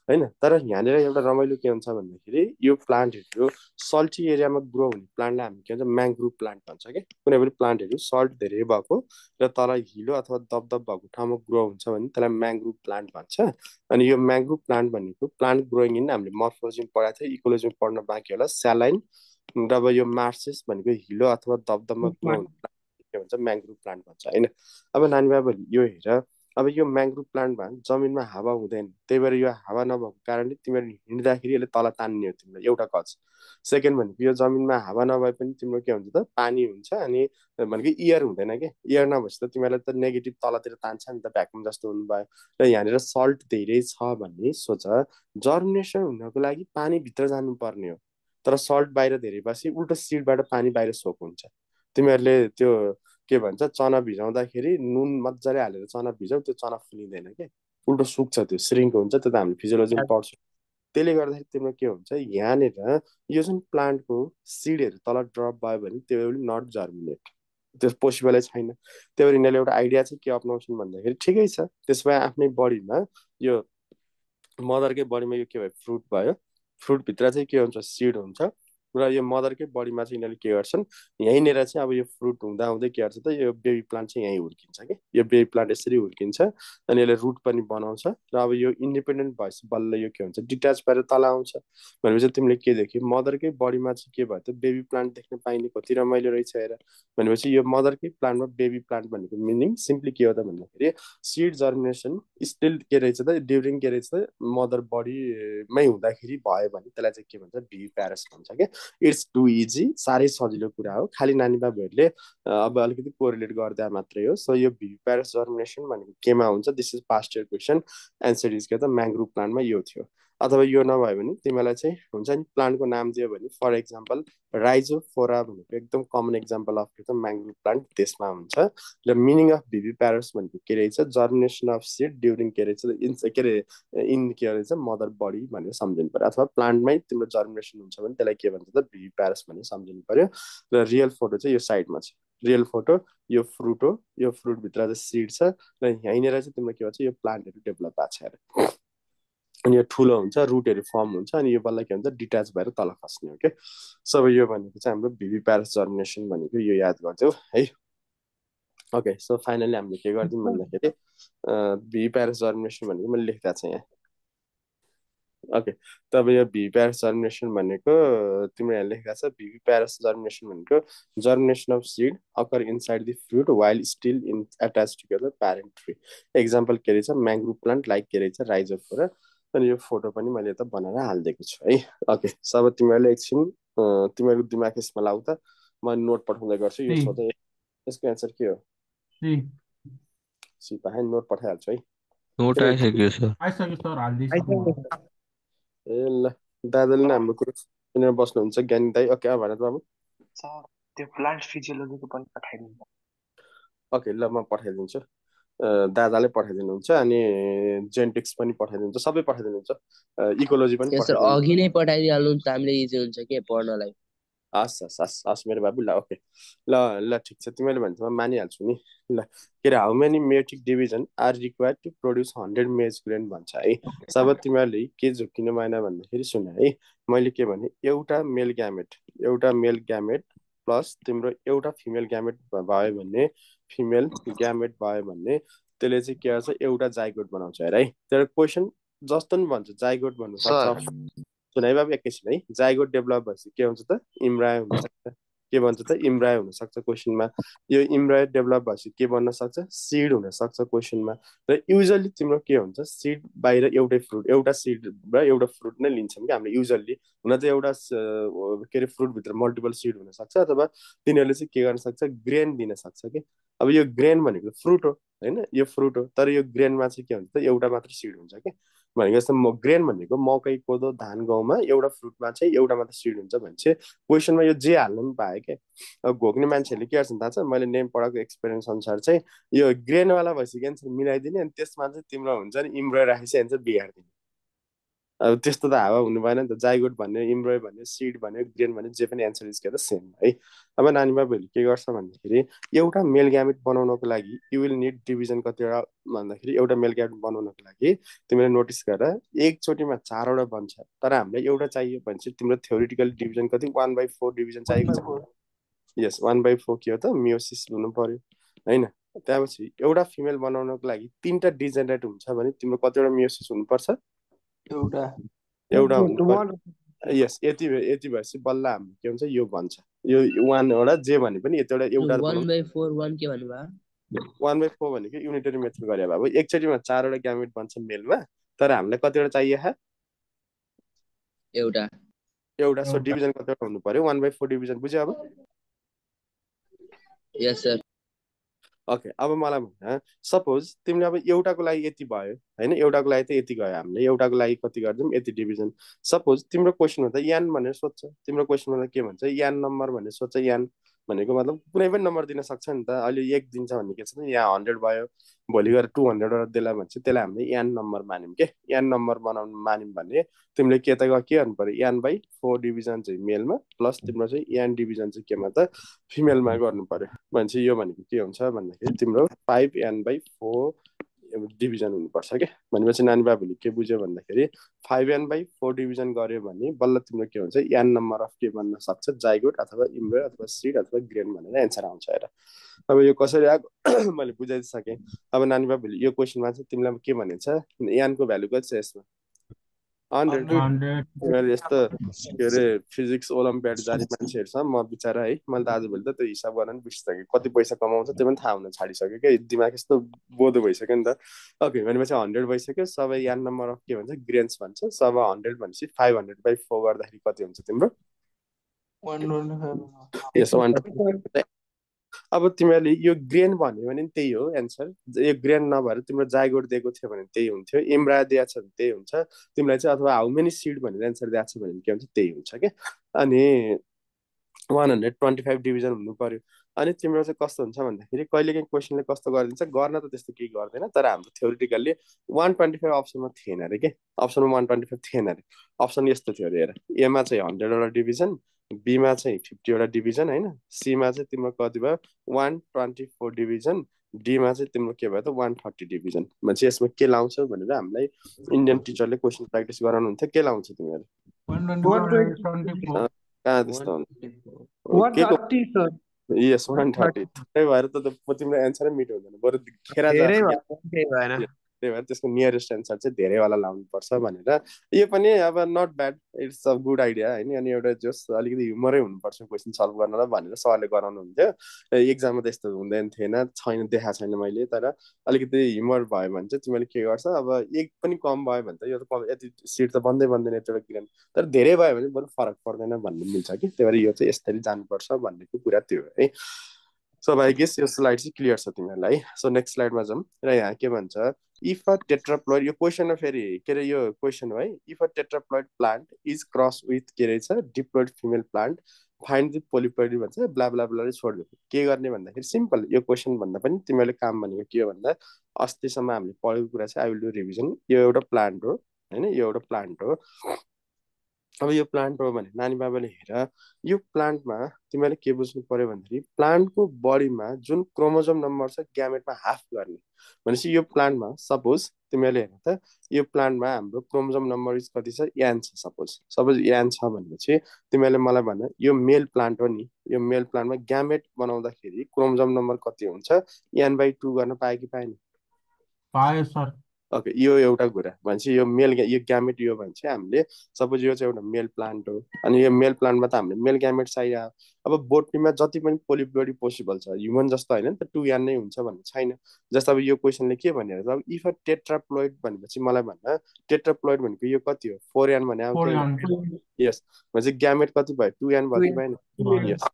होइन। तर यहाँनिर एउटा रमाइलो के हुन्छ भन्दाखेरि यो प्लान्टहरू सल्टी एरियामा ग्रो हुने प्लान्टलाई हामी के भन्छ म्याङ्ग्रुभ प्लान्ट भन्छ क्या। कुनै पनि प्लान्टहरू सल्ट धेरै भएको र तल हिलो अथवा दबदब भएको ठाउँमा ग्रो हुन्छ भने त्यसलाई म्याङ्ग्रुभ प्लान्ट भन्छ। अनि यो म्याङ्ग्रुभ प्लान्ट भनेको प्लान्ट ग्रोइङ इन हामीले मर्फोलोजीमा पढाएको थियो इकोलोजीमा पढ्न बाँकी होला स्यालाइन र अब यो मार्सेस भनेको हिलो अथवा दबदबमा ग्रो हुने प्लान्ट के भन्छ म्याङ्ग्रुभ प्लान्ट भन्छ होइन। अब नानी बाबुले यो हेर अब यो म्याङ्ग्रुभ प्लान्टमा जमिनमा हावा हुँदैन त्यही भएर यो हावा नभएको कारणले तिमीहरू हिँड्दाखेरि यसले तल तान्ने हो तिमीलाई एउटा कज। सेकेन्ड भनेको यो जमिनमा हावा नभए पनि तिम्रो के हुन्छ त पानी हुन्छ अनि भनेको इयर हुँदैन कि इयर नभएपछि त तिमीलाई त नेगेटिभ तलतिर तान्छ नि त भ्याकुम जस्तो हुनुभयो। र यहाँनिर सल्ट धेरै छ भन्ने सोच जर्मिनेसन हुनको लागि पानी भित्र जानुपर्ने हो तर सल्ट बाहिर धेरै बसी उल्टो सिडबाट पानी बाहिर सोक हुन्छ। तिमीहरूले त्यो के भन्छ चना भिजाउँदाखेरि नुन मजाले हालेर चना भिजाउ त्यो चना फुलिँदैन क्या उल्टो सुक्छ त्यो श्रिङ्क हुन्छ त्यो त हामीले फिजियोलोजीमा पढ्छौँ। त्यसले गर्दाखेरि तिम्रो के हुन्छ यहाँनिर यो जुन प्लान्टको सिडहरू तल ड्रप भयो भने त्यो विल नट जर्मिनेट त्यो पोसिबलै छैन। त्यही भएर यिनीहरूले एउटा आइडिया चाहिँ के अप्नाउँछन् भन्दाखेरि ठिकै छ त्यसो भए आफ्नै बडीमा यो मदरकै बडीमा यो के भयो फ्रुट भयो फ्रुटभित्र चाहिँ के हुन्छ सिड हुन्छ र यो मदरकै बडीमा चाहिँ यिनीहरूले के गर्छन् यहीँनिर चाहिँ अब यो फ्रुट हुँदा हुँदै के गर्छ त यो बेबी प्लान्ट चाहिँ यहीँ हुर्किन्छ कि यो बेबी प्लान्ट यसरी हुर्किन्छ अनि यसले रुट पनि बनाउँछ र अब यो इन्डिपेन्डेन्ट भएपछि बल्ल यो के हुन्छ डिट्याच भएर तल आउँछ। भनेपछि तिमीले के देख्यो मदरकै बडीमा चाहिँ के भयो त बेबी प्लान्ट देख्न पाइने कति रमाइलो रहेछ हेर। भनेपछि यो मदरकै प्लान्टमा बेबी प्लान्ट भनेको मिनिङ सिम्पली के हो त भन्दाखेरि सिड जर्मिनेसन स्टिल के रहेछ त ड्युरिङ के रहेछ त मदर बडीमै हुँदाखेरि भयो भने त्यसलाई चाहिँ के भन्छ भिभी प्यारस भन्छ क्या। इट्स टु इजी साह्रै सजिलो कुरा हो खालि नानी बाबुहरूले अब अलिकति कोरिलेट गर्दा मात्रै हो। सो यो भिभी प्यारस जर्मिनेसन भनेको केमा हुन्छ this is past year question answer is के त म्याङ्ग्रुभ प्लान्टमा यो थियो। अथवा यो नभयो भने तिमीलाई चाहिँ हुन्छ नि प्लान्टको नाम दियो भने फर एक्जाम्पल राइजोफोरा भनेको एकदम कमन एक्जाम्पल अफ के त म्याङ्ग्रुभ प्लान्ट त्यसमा हुन्छ। र मिनिङ अफ भिभी प्यारस भनेको के रहेछ जर्मिनेसन अफ सिड ड्युरिङ के रहेछ के अरे इन के रहेछ मदर बडी भनेर सम्झिनु पर्यो अथवा प्लान्टमै तिम्रो जर्मिनेसन हुन्छ भने त्यसलाई के भन्छ त भिभी प्यारस भनेर सम्झिनु पर्यो। र रियल फोटो चाहिँ यो साइडमा छ रियल फोटो यो फ्रुट हो यो फ्रुटभित्र चाहिँ सिड छ र यहीँनिर चाहिँ तिम्रो के भन्छ यो प्लान्टहरू डेभलप भएको छ अरे अनि यो ठुलो हुन्छ रुटहरू फर्म हुन्छ अनि यो बल्ल के भन्छ डिट्याच भएर तल खस्ने हो क्या। सब यो भनेको चाहिँ हाम्रो भिभी प्यारस जर्मिनेसन भनेको यो याद गर्थ्यौ है। ओके सो फाइनली हामीले के गरिदिउँ भन्दाखेरि भिभी प्यारस जर्मिनेसन भनेको मैले लेख्दा छ यहाँ। ओके तब यो भिभी प्यारस जर्मिनेसन भनेको तिम्रो यहाँ लेखेको छ भिभी प्यारस जर्मिनेसन भनेको germination of seed occur inside the fruit while still in attach together parent tree. Example के रहेछ म्याङ्ग्रुभ प्लान्ट लाइक के रहेछ राइजोफोरा अनि यो फोटो पनि मैले त बनाएर हालिदिएको छु है। ओके सब तिमीहरूले एकछिन तिमीहरूको दिमाग यसमा लाउ त म नोट पठाउँदै गर्छु यो सोध्दै यसको एन्सर के हो सिपा नोट पठाइहाल्छु है। नोट आइसक्यो सर आइसक्यो सर हालिदिइसक्नु ए ल दादाले नै हाम्रो कुरो सुनेर बस्नुहुन्छ ज्ञानी दाई। ओके अब भन बाबु सर त्यो प्लान्ट फिजियोलोजीको पनि पठाइदिनु। ओके ल म पठाइदिन्छु दादाले पठाइदिनुहुन्छ अनि जेनेटिक्स पनि पठाइदिनुहुन्छ सबै पठाइदिनुहुन्छ इकोलोजी पनि सर पठाइदिनुहुन्छ। अघि नै पठाइदिइहाल्नुहुन्छ हामीले इजी हुन्छ के पढ्नलाई। हस् हस् हस् हस् मेरो बाबु ल ओके ल ल ठिक छ तिमीले भन्छ म मानिहाल्छु नि ल के अरे how many meiotic division are required to produce 100 maize grain भन्छ है। सब तिमीहरूले के झुक्किनु भएन भन्दाखेरि सुन है मैले के भने एउटा मेल ग्यामेट प्लस तिम्रो एउटा फिमेल ग्यामेट भयो भने फिमेल ग्यामेट भयो भने त्यसले चाहिँ के गर्छ एउटा जाइगोट बनाउँछ हेर है तर क्वेसन जस्तो नि भन्छ जाइगोट भन्नु सक्छ सुन है बाबु एकैछिन है जाइगोट डेभलप भएपछि के हुन्छ त इम्ब्रायो हुनसक्छ के भन्छ त इम्ब्रायो हुनसक्छ क्वेसनमा यो इम्ब्रायो डेभलप भएपछि के बन्न सक्छ सिड हुनसक्छ क्वेसनमा र युजली तिम्रो के हुन्छ सिड बाहिर एउटा सिड र एउटा फ्रुट नै लिन्छौँ कि हामीले युजल्ली हुन चाहिँ एउटा के अरे फ्रुटभित्र मल्टिपल सिड हुनसक्छ अथवा तिनीहरूले चाहिँ के गर्न सक्छ ग्रेन दिन सक्छ कि अब यो ग्रेन भनेको फ्रुट हो होइन यो फ्रुट हो तर यो ग्रेनमा चाहिँ के हुन्छ त एउटा मात्र सिड हुन्छ कि भनेको जस्तो ग्रेन भनेको मकै कोदो धान गहुँमा एउटा फ्रुटमा चाहिँ एउटा मात्र सिड हुन्छ भने चाहिँ क्वेसनमा यो जे हाल्नु पनि पायो क्या अब घोक्ने मान्छेहरूले के गर्छन् थाहा छ मैले नेम पढाएको एक्सपिरियन्स अनुसार चाहिँ यो ग्रेनवाला भइसक्यो एन्सर मिलाइदिने अनि त्यसमा चाहिँ तिम्रो हुन्छ नि इम्ब्रोय राखेपछि एन्सर बिगारिदिने अब त्यस्तो त हावा हुनु भएन नि त जाइगोट भन्यो इम्ब्रोय भन्यो सिड भन्यो ग्रेन भन्यो जे पनि एन्सर इज के त सेम है अब नानी बाबुहरूले के गर्छ भन्दाखेरि एउटा मेल ग्यामेट बनाउनको लागि यु विल निड डिभिजन कतिवटा भन्दाखेरि एउटा मेल ग्यामेट बनाउनको लागि तिमीले नोटिस गर एकचोटिमा 4वटा बन्छ तर हामीलाई एउटा चाहियो भने चाहिँ तिम्रो थ्योरिटिकल डिभिजन कति 1/4 डिभिजन चाहिएको छ यस 1/4 के हो त मियोसिस हुनु पर्यो होइन त्यसपछि एउटा फिमेल बनाउनको लागि 3टा डिजेनरेट हुन्छ भने तिम्रो कतिवटा मियोसिस हुनुपर्छ एउटा हुनु यस यति भएपछि बल्ल हाम्रो के हुन्छ यो भन्छ यो 1वटा जे भने पनि एउटा 1/4 1 के भन्नुभयो 1/4 भनेको युनिटरी मेथड गरे बाबु एकचोटिमा 4वटा ग्यामेट बन्छ मेलमा तर हामीलाई कतिवटा चाहियो एउटा सो डिभिजन कतिवटा हुनु पर्यो 1/4 डिभिजन बुझ्यो अब यस सर ओके अब मलाई भन सपोज तिमीले अब एउटाको लागि यति भयो होइन एउटाको लागि त यति गयो हामीले एउटाको लागि कति गरिदिउँ यति डिभिजन सपोज तिम्रो क्वेसनमा त यान भनेर सोध्छ तिम्रो क्वेसनमा त के भन्छ यान नम्बर भनेर सोध्छ यान भनेको मतलब कुनै पनि नम्बर दिन सक्छ नि त अहिले 1 दिन्छ भन्ने के छ यहाँ 100 भयो भोलि गएर 200 देला भन्छ त्यसलाई हामीले यान नम्बर मान्यौँ के यान नम्बर बनाउनु मान्यौँ भने तिमीले के गर्नु पर्यो यान/4 डिभिजन चाहिँ मेलमा प्लस तिम्रो चाहिँ यान डिभिजन चाहिँ केमा त फिमेलमा गर्नु पर्यो भने यो भनेको के हुन्छ भन्दाखेरि तिम्रो 5n/4 डिभिजन हुनुपर्छ क्या भनेपछि नानी बाबुले के बुझ्यो भन्दाखेरि 5n/4 डिभिजन गर्यो भने बल्ल तिम्रो के हुन्छ यान नम्बर अफ के बन्न सक्छ जाइगोट अथवा इम्ब्रोय अथवा सिड अथवा ग्रेन भनेर एन्सर आउँछ हेर अब यो कसरी आएको मैले बुझाइसकेँ अब नानी बाबुले यो क्वेसनमा चाहिँ तिमीलाई के भनेको छ यानको भ्यालु कति छ यसमा 100 तिमीहरू यस्तो के अरे फिजिक्स ओलम्पियाड जाने मान्छेहरू छ म बिचरा है मैले त आजभोलि त त्यो हिसाब गर्न नि बिर्सिसकेँ कति पैसा कमाउँछ त्यो पनि थाहा हुन छाडिसक्यो क्या दिमाग यस्तो बोधो भइसक्यो नि त ओके भनेपछि 100 भइसक्यो सबै यान नम्बर अफ के भन्छ ग्रेन्स भन्छ सब 100 भनेपछि 500/4 गर्दाखेरि कति हुन्छ तिम्रो 125 यस 125 अब तिमीहरूले यो ग्रेन भन्यो भने त्यही हो एन्सर यो ग्रेन नभएर तिम्रो जाइगोट दिएको थियो भने त्यही हुन्थ्यो इम्ब्रा दिएको छ भने त्यही हुन्छ तिमीलाई चाहिँ अथवा हाउ मेनी सिड भनेर एन्सर दिएको छ भने के हुन्छ त्यही हुन्छ क्या अनि 125 डिभिजन हुनु पर्यो अनि तिम्रो चाहिँ कस्तो हुन्छ भन्दाखेरि कहिलेकाहीँ क्वेसनले कस्तो गरिदिन्छ गर्न त त्यस्तो केही गर्दैन तर हाम्रो थ्योरिटिकल्ली 125 अप्सनमा थिएन अरे के अप्सनमा 125 थिएन अरे अप्सन यस्तो थियो अरे हेर एमा चाहिँ 100वटा डिभिजन बीमा चाहिँ 50वटा डिभिजन होइन सीमा चाहिँ तिम्रो कति भयो 124 डिभिजन डीमा चाहिँ तिम्रो के भयो त 140 डिभिजन भनेपछि यसमा के लाउँछ भनेर हामीलाई इन्डियन टिचरले क्वेसन प्र्याक्टिस गराउनुहुन्थ्यो के लाउँछ तिमीहरू कहाँ त्यस्तो यस 130 त्यही भएर त तिम्रो एन्सरै मिट हुँदैन बरु खेरा त्यही भएर त्यसको नियरेस्ट एन्सर चाहिँ धेरैवाला लाउनुपर्छ भनेर यो पनि अब not bad it's a good idea होइन अनि एउटा जस अलिकति ह्युमरै हुनुपर्छ क्वेसन सल्भ गर्नलाई भनेर सरले गराउनु हुन्थ्यो एक्जाममा त यस्तो हुँदैन थिएन देखाएको छैन मैले तर अलिकति ह्युमर भयो भने चाहिँ तिमीले के गर्छ अब एक पनि कम भयो भने त यो त यति सिट त बन्दैन यतिवटा किन तर धेरै भयो भने बरु फरक पर्दैन भन्नु मिल्छ कि त्यही भएर यो चाहिँ यसरी जानुपर्छ भन्नेको कुरा त्यो है सो आई गेस यो स्लाइड चाहिँ क्लियर छ तिमीहरूलाई सो नेक्स्ट स्लाइडमा जाउँ र यहाँ के भन्छ इफ अ टेट्राप्लोइड यो क्वेसन फेरि के अरे यो क्वेसन हो है if a tetraploid plant is cross with के रहेछ diploid female plant find the polyploid भन्छ ब्ला ब्ला ब्ला छोडिदियो के गर्ने भन्दाखेरि सिम्पल यो क्वेसन भन्दा पनि तिमीहरूले काम भनेको के हो भन्दा अस्तिसम्म हामीले पढेको कुरा चाहिँ आई विल डु रिभिजन यो एउटा प्लान्ट हो होइन यो एउटा प्लान्ट हो अब यो प्लान्ट हो भने नानी बाबाले हेर यो प्लान्टमा तिमीले के बुझ्नु पर्यो भन्दाखेरि प्लान्टको बडीमा जुन क्रोमोजोम नम्बर छ ग्यामेटमा हाफ गर्ने भनेपछि यो प्लान्टमा सपोज तिमीले हेर त यो प्लान्टमा हाम्रो क्रोमोजोम नम्बर कति छ यान छ सपोज यान छ भनेपछि तिमीले मलाई भन यो मेल प्लान्ट हो नि यो मेल प्लान्टमा ग्यामेट बनाउँदाखेरि क्रोमोजोम नम्बर कति हुन्छ यान/2 गर्न पाए कि पाएन पायो सर। ओके, यो एउटा कुरा भनेपछि यो यो ग्यामेट यो भन्छ हामीले सपोज यो चाहिँ एउटा मेल प्लान्ट हो, अनि यो मेल प्लान्टमा त हामीले मेल ग्यामेट चाहियो। अब बोटनीमा जति पनि पोलिप्लोइडी पोसिबल छ, ह्युमन जस्तो होइन नि त 2n नै हुन्छ भन्ने छैन। जस्तो अब यो क्वेसनले के भनेर अब इफ अ टेट्राप्लोइड भनेपछि मलाई भन्न टेट्राप्लोइड भनेको यो कति हो 4n भने अब 4 के आन्सर यस भनेपछि ग्यामेट कति भयो 2n भयो कि भएन भयो। यस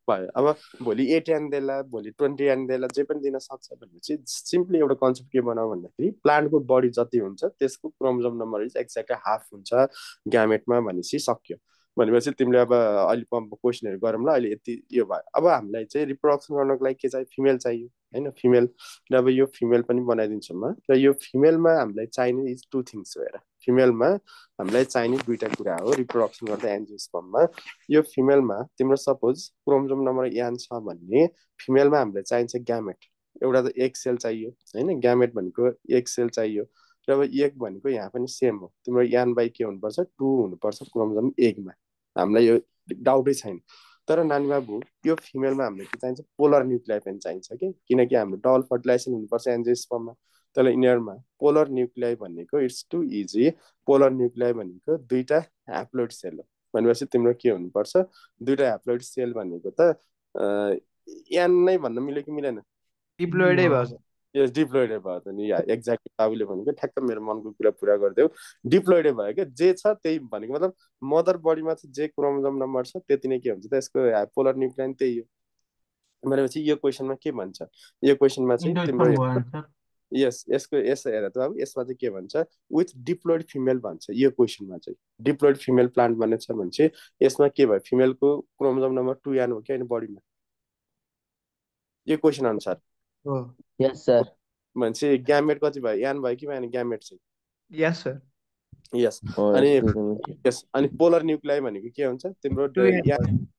भयो। अब भोलि 8n देला भोलि 20n देला जे पनि दिन सक्छ भनेपछि सिम्पली एउटा कन्सेप्ट के बनाऊ भन्दाखेरि प्लान्टको बडी जति हुन्छ त्यसको chromosome number is exactly half हुन्छ ग्यामेटमा भनेपछि सक्यो। भनेपछि तिमीले अब अहिले क्वेसनहरू गरौँ ल, अहिले यति यो भयो। अब हामीलाई चाहिँ रिप्रोडक्सन गर्नको लागि के चाहियो फिमेल चाहियो होइन, फिमेल। र अब यो फिमेल पनि बनाइदिन्छु म। र यो फिमेलमा हामीलाई चाहिने इज 2 थिङ्स हो। हेर फिमेलमा हामीलाई चाहिने 2टा कुरा हो रिप्रोडक्सन गर्दा एन्जियोस्पर्ममा। यो फिमेलमा तिम्रो सपोज क्रोमोजोम नम्बर n छ भने फिमेलमा हामीलाई चाहिन्छ ग्यामेट, एउटा त एक सेल चाहियो होइन, ग्यामेट भनेको एक सेल चाहियो। र अब एक भनेको यहाँ पनि सेम हो, तिम्रो n/k के हुनुपर्छ 2 हुनुपर्छ क्रोमोजोम एकमा, हामीलाई यो डाउटै छैन। तर नानी बाबु यो फिमेलमा हामीलाई के चाहिन्छ पोलर न्युक्लियाई पनि चाहिन्छ कि, किनकि हाम्रो डबल फर्टिलाइजेसन हुनुपर्छ एन्जियोस्पर्ममा। तर यिनीहरूमा पोलर न्युक्लियाई भनेको it's too easy. Polar nuclei भनेको 2टा ह्याप्लोइड सेल हो भनेपछि तिम्रो के हुनुपर्छ 2टा ह्याप्लोइड सेल भनेको त n नै भन्न मिल्यो कि मिलेन? डिप्लोइडै भयो सर। यो डिप्लोइडै भयो त नि, एक्ज्याक्टली बाबुले भनेको ठ्याक्क मेरो मनको कुरा पुरा गरिदेऊ, डिप्लोइडै भयो क्या। जे छ त्यही भनेको मतलब मदर बडीमा चाहिँ जे क्रोमोजोम नम्बर छ त्यति नै के हुन्छ त यसको पोलर न्युक्लियाई त्यही हो। भनेपछि यो क्वेसनमा के भन्छ, यो क्वेसनमा चाहिँ तिम्रो इन्डोस्पर्म भयो आन्सर। यस यसको यस हेर त बाबु यसमा चाहिँ के भन्छ विथ डिप्लोइड फिमेल भन्छ। यो क्वेसनमा चाहिँ डिप्लोइड फिमेल प्लान्ट भन्ने छ भने चाहिँ यसमा के भयो फिमेलको क्रोमोजोम नम्बर 2n हो क्या बडीमा, यो क्वेसन अनुसार हो यस सर। भनेपछि ग्यामेट कति भयो n भयो कि भएन ग्यामेट चाहिँ? यस सर। यस। अनि यस अनि पोलर न्युक्लियाई भनेको के हुन्छ तिम्रो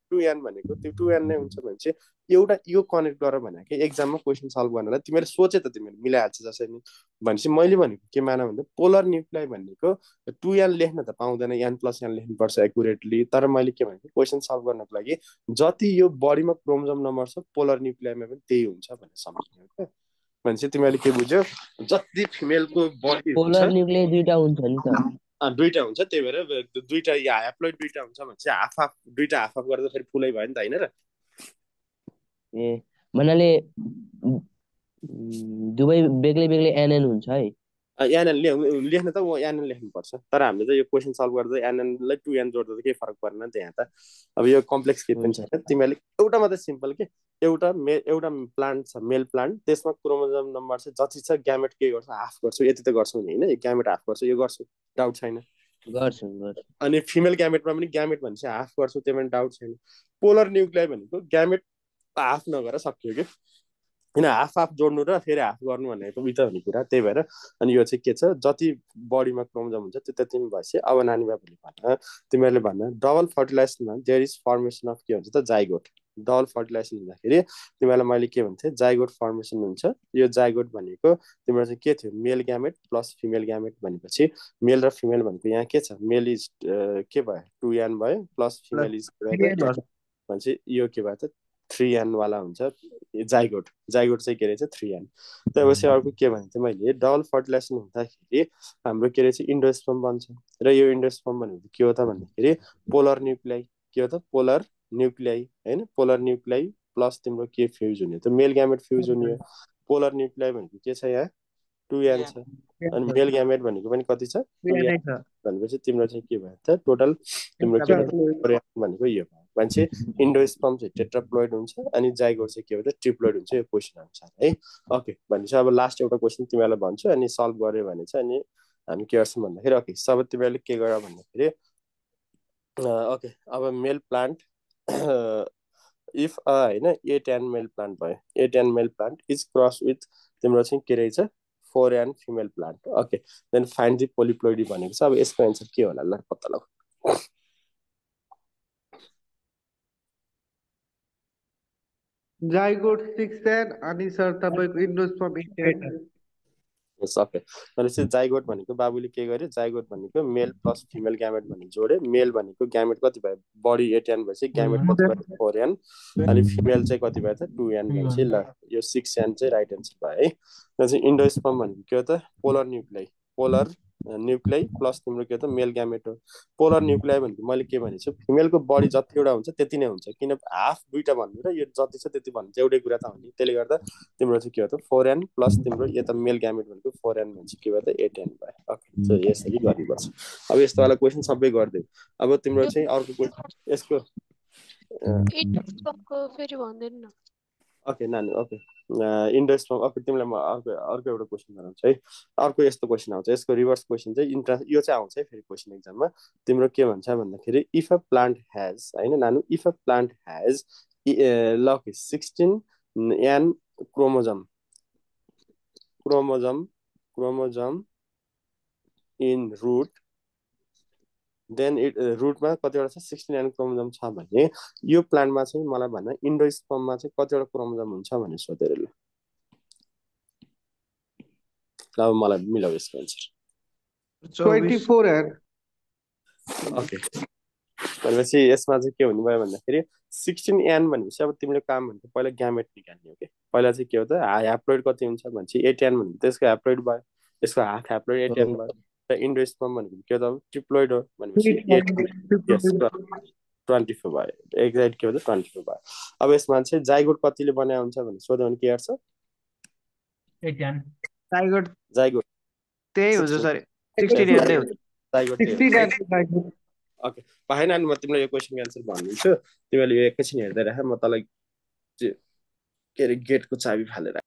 2n भनेको त्यो 2n नै हुन्छ भने चाहिँ एउटा यो कनेक्ट गर भनेको एक्जाममा क्वेसन सल्भ गर्नलाई तिमीले सोचे त तिमीले मिलाइहाल्छ जसरी नि। भनेपछि मैले भनेको के मान भन्दा पोलर न्युक्लियाई भनेको 2n लेख्न त पाउँदैन, n+n लेख्नुपर्छ एकुरेटली। तर मैले के भनेको क्वेसन सल्भ गर्नको लागि जति यो बडीमा क्रोमोजोम नम्बर छ पोलर न्युक्लियाईमा पनि त्यही हुन्छ भनेर सम्झियो क्या। भनेपछि तिमीले के बुझ्यौ जति फिमेलको बडी हुन्छ पोलर न्युक्लियस 2टा हुन्छ नि त। 2टा हुन्छ, त्यही भएर 2टा या ह्याप्लोइड 2टा हुन्छ भने चाहिँ हाफ हाफ 2टा हाफ हाफ गर्दा फेरि फुलै भयो नि त होइन र? ए भन्नाले दुवै बेग्लै बेग्लै एनएन हुन्छ है। एनएन लेख्न त एनएन लेख्नुपर्छ, तर हामीले त यो क्वेसन सल्भ गर्दा एनएनलाई 2n जोड्दा त केही फरक परेन नि त यहाँ त। अब यो कम्प्लेक्स केही पनि छैन, तिमीहरूले एउटा मात्रै सिम्पल के एउटा प्लान्ट छ मेल प्लान्ट, त्यसमा क्रोमोजोम नम्बर चाहिँ जति छ ग्यामेट के गर्छ हाफ गर्छु यति त गर्छौँ नि होइन, ग्यामेट हाफ गर्छु यो गर्छु डाउट छैन। गर्छु। अनि फिमेल ग्यामेटमा पनि ग्यामेट भनेपछि हाफ गर्छु त्यो पनि डाउट छैन। पोलर न्युक्लियाई भनेको ग्यामेट हाफ नगरेर सक्यो कि, किन हाफ हाफ जोड्नु र फेरि हाफ गर्नु भनेको उही त हुने कुरा। त्यही भएर अनि यो चाहिँ के छ जति बडीमा क्रोमोजोम हुन्छ त्यो त्यति भएपछि अब नानी बाबुले भन्न तिमीहरूले भन्न डबल फर्टिलाइजेसनमा देयर इज फर्मेसन अफ के हुन्छ त जाइगोट। डबल फर्टिलाइजेसन हुँदाखेरि तिमीहरूलाई मैले के भन्थेँ जाइगोट फर्मेसन हुन्छ। यो जाइगोट भनेको तिम्रो चाहिँ के थियो मेल ग्यामेट प्लस फिमेल ग्यामेट भनेपछि मेल र फिमेल भनेको यहाँ के छ मेल इज के भयो 2n भयो प्लस फिमेल इज भनेपछि यो के भयो त 3n वाला हुन्छ जाइगोट। जाइगोट चाहिँ के रहेछ 3n। त्यसपछि अर्को के भनेको थिएँ मैले डबल फर्टिलाइजेसन हुँदाखेरि हाम्रो के रहेछ इन्डोस्पर्म बन्छ। र यो इन्डोस्पर्म भनेको के हो त भन्दाखेरि पोलर न्युक्लियाई के हो त पोलर न्युक्लियाई होइन, पोलर न्युक्लियाई प्लस तिम्रो के फ्युज हुने त मेल ग्यामेट फ्युज हुने हो। पोलर न्युक्लियाई भनेको के छ यहाँ 2n छ, अनि मेल ग्यामेट भनेको पनि कति छ 2n भनेपछि तिम्रो चाहिँ के भयो त टोटल तिम्रो के भनेको यो भयो भनेपछि इन्डोस्पर्म चाहिँ टेट्राप्लोइड हुन्छ अनि जाइगोट चाहिँ के हो त ट्रिप्लोइड हुन्छ यो क्वेसन अनुसार है। ओके भनेपछि अब लास्ट एउटा क्वेसन तिमीहरूलाई भन्छु अनि सल्भ गर्यो भने चाहिँ अनि हामी के गर्छौँ भन्दाखेरि ओके सब तिमीहरूले के गर भन्दाखेरि ओके अब मेल प्लान्ट इफ होइन 8n मेल प्लान्ट भयो 8n male plant is cross with तिम्रो चाहिँ के रहेछ 4n female plant. Okay then find the polyploidy भनेको छ। अब यसको एन्सर के होला ल पत्ता लगाऊ। जाइगोट 6n अनि सर तपाईँको इन्डोस्पर्म 8n। सक्यो भनेपछि जाइगोट भनेको बाबुले के गर्यो जाइगोट भनेको मेल प्लस फिमेल ग्यामेट भन्ने जोड्यो मेल भनेको ग्यामेट कति भयो बडी 8n भएपछि ग्यामेट कति भयो 4n अनि फिमेल चाहिँ कति भयो त 2n भएपछि ल यो 6n चाहिँ राइट एन्सर भयो है र चाहिँ इन्डोस्पर्म भनेको के हो त पोलर न्युक्लियाई प्लस तिम्रो के हो त मेल ग्यामेट हो पोलर न्युक्लियाई भनेको मैले के भनेछु फिमेलको बडी जतिवटा हुन्छ त्यति नै हुन्छ किन हाफ दुईटा भन्नु र यो जति छ त्यति भन्नु चाहिँ एउटै कुरा त हो नि त्यसले गर्दा तिम्रो चाहिँ के हो त 4n प्लस तिम्रो यता मेल ग्यामेट भनेको 4n भन्छ के भयो त 8n भयो ओके सो यसरी गर्नुपर्छ अब यस्तो वाला क्वेसन सबै गरिदेऊ अब तिम्रो चाहिँ अर्को क्वेसन यसको फेरि भन्दैन न ओके नानी ओके इन्डोस्पर्म ओके तिमीलाई म अर्को एउटा क्वेसन गराउँछु है अर्को यस्तो क्वेसन आउँछ यसको रिभर्स क्वेसन चाहिँ यो चाहिँ आउँछ है फेरि क्वेसन एक्जाममा तिम्रो के भन्छ भन्दाखेरि इफ अ प्लान्ट ह्याज होइन नानु इफ अ प्लान्ट ह्याज ल 16 n chromosome in root then रुटमा कतिवटा छ 16n क्रोमोजम छ भने यो प्लान्टमा चाहिँ मलाई भन्न इन्डोस्पर्ममा चाहिँ कतिवटा क्रोमोजम हुन्छ भनेर सोधेर ल अब मलाई मिलाऊ यसको एन्सर 24 यार ओके भनेपछि यसमा चाहिँ के हुने भयो भन्दाखेरि 16n भनेपछि अब तिमीले काम भनेको पहिला ग्यामेट निकाल्ने हो कि पहिला चाहिँ के हो त ह्याप्लोइड कति हुन्छ भनेपछि 8n भनेको त्यसको ह्याप्लोइड भयो यसको हाफ ह्याप्लोइड 8n भयो र इन्डोस्पर्म भनेको के हो त ट्रिप्लोइड हो भनेपछि 24 भयो एक्ज्याक्ट के हो त 24 भयो अब यसमा चाहिँ जाइगोट कतिले बनाए हुन्छ भने सोध्यो भने के गर्छ 8n जाइगोट त्यही हुन्छ सर 16n नै हुन्छ जाइगोट ओके भएन अनि म तिमीलाई यो क्वेसनको एन्सर भनिदिन्छु तिमीले यो एकैछिन हेर्दै राख म तँलाई के अरे गेटको चाबी फालेर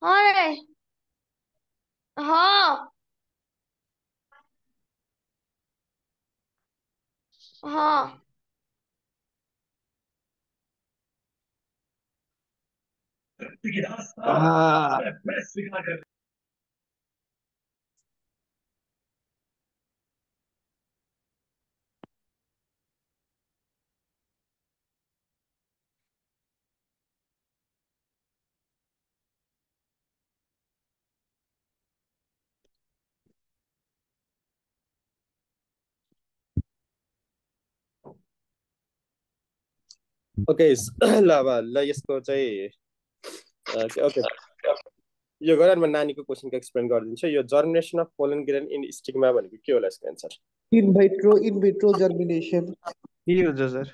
अरे हाँ हाँ ओके ल अब ल यसको चाहिँ ओके यो गरेर म नानीको क्वेसनको एक्सप्लेन गरिदिन्छु यो germination of pollen grain in stigma भनेको के होला यसको एन्सर इन vitro जर्मिनेसन के हुन्छ सर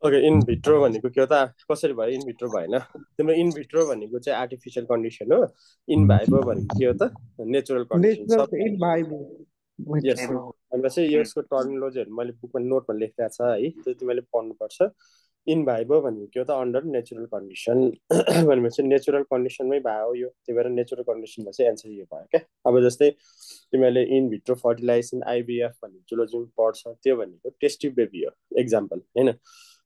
ओके इन भिट्रो भनेको के हो त कसरी भयो इन भिट्रो भएन तिम्रो इन भिट्रो भनेको चाहिँ आर्टिफिसियल कन्डिसन हो इन भाइबो भनेको के हो त नेचुरल कन्डिसन इन भाइबो यस भनेपछि यसको टर्मिनोलोजीहरू मैले बुकमा नोटमा लेखिरहेको छ है त्यो तिमीले पढ्नुपर्छ इन भाइबो भनेको के हो त अन्डर नेचुरल कन्डिसन भनेपछि नेचुरल कन्डिसनमै भयो यो त्यही भएर नेचुरल कन्डिसनमा चाहिँ एन्सर यो भयो क्या अब जस्तै तिमीले इन भिट्रो फर्टिलाइजेसन आइबिएफ भन्ने जुलोजी पढ्छ त्यो भनेको टेस्टिभ बेबी हो एक्जाम्पल होइन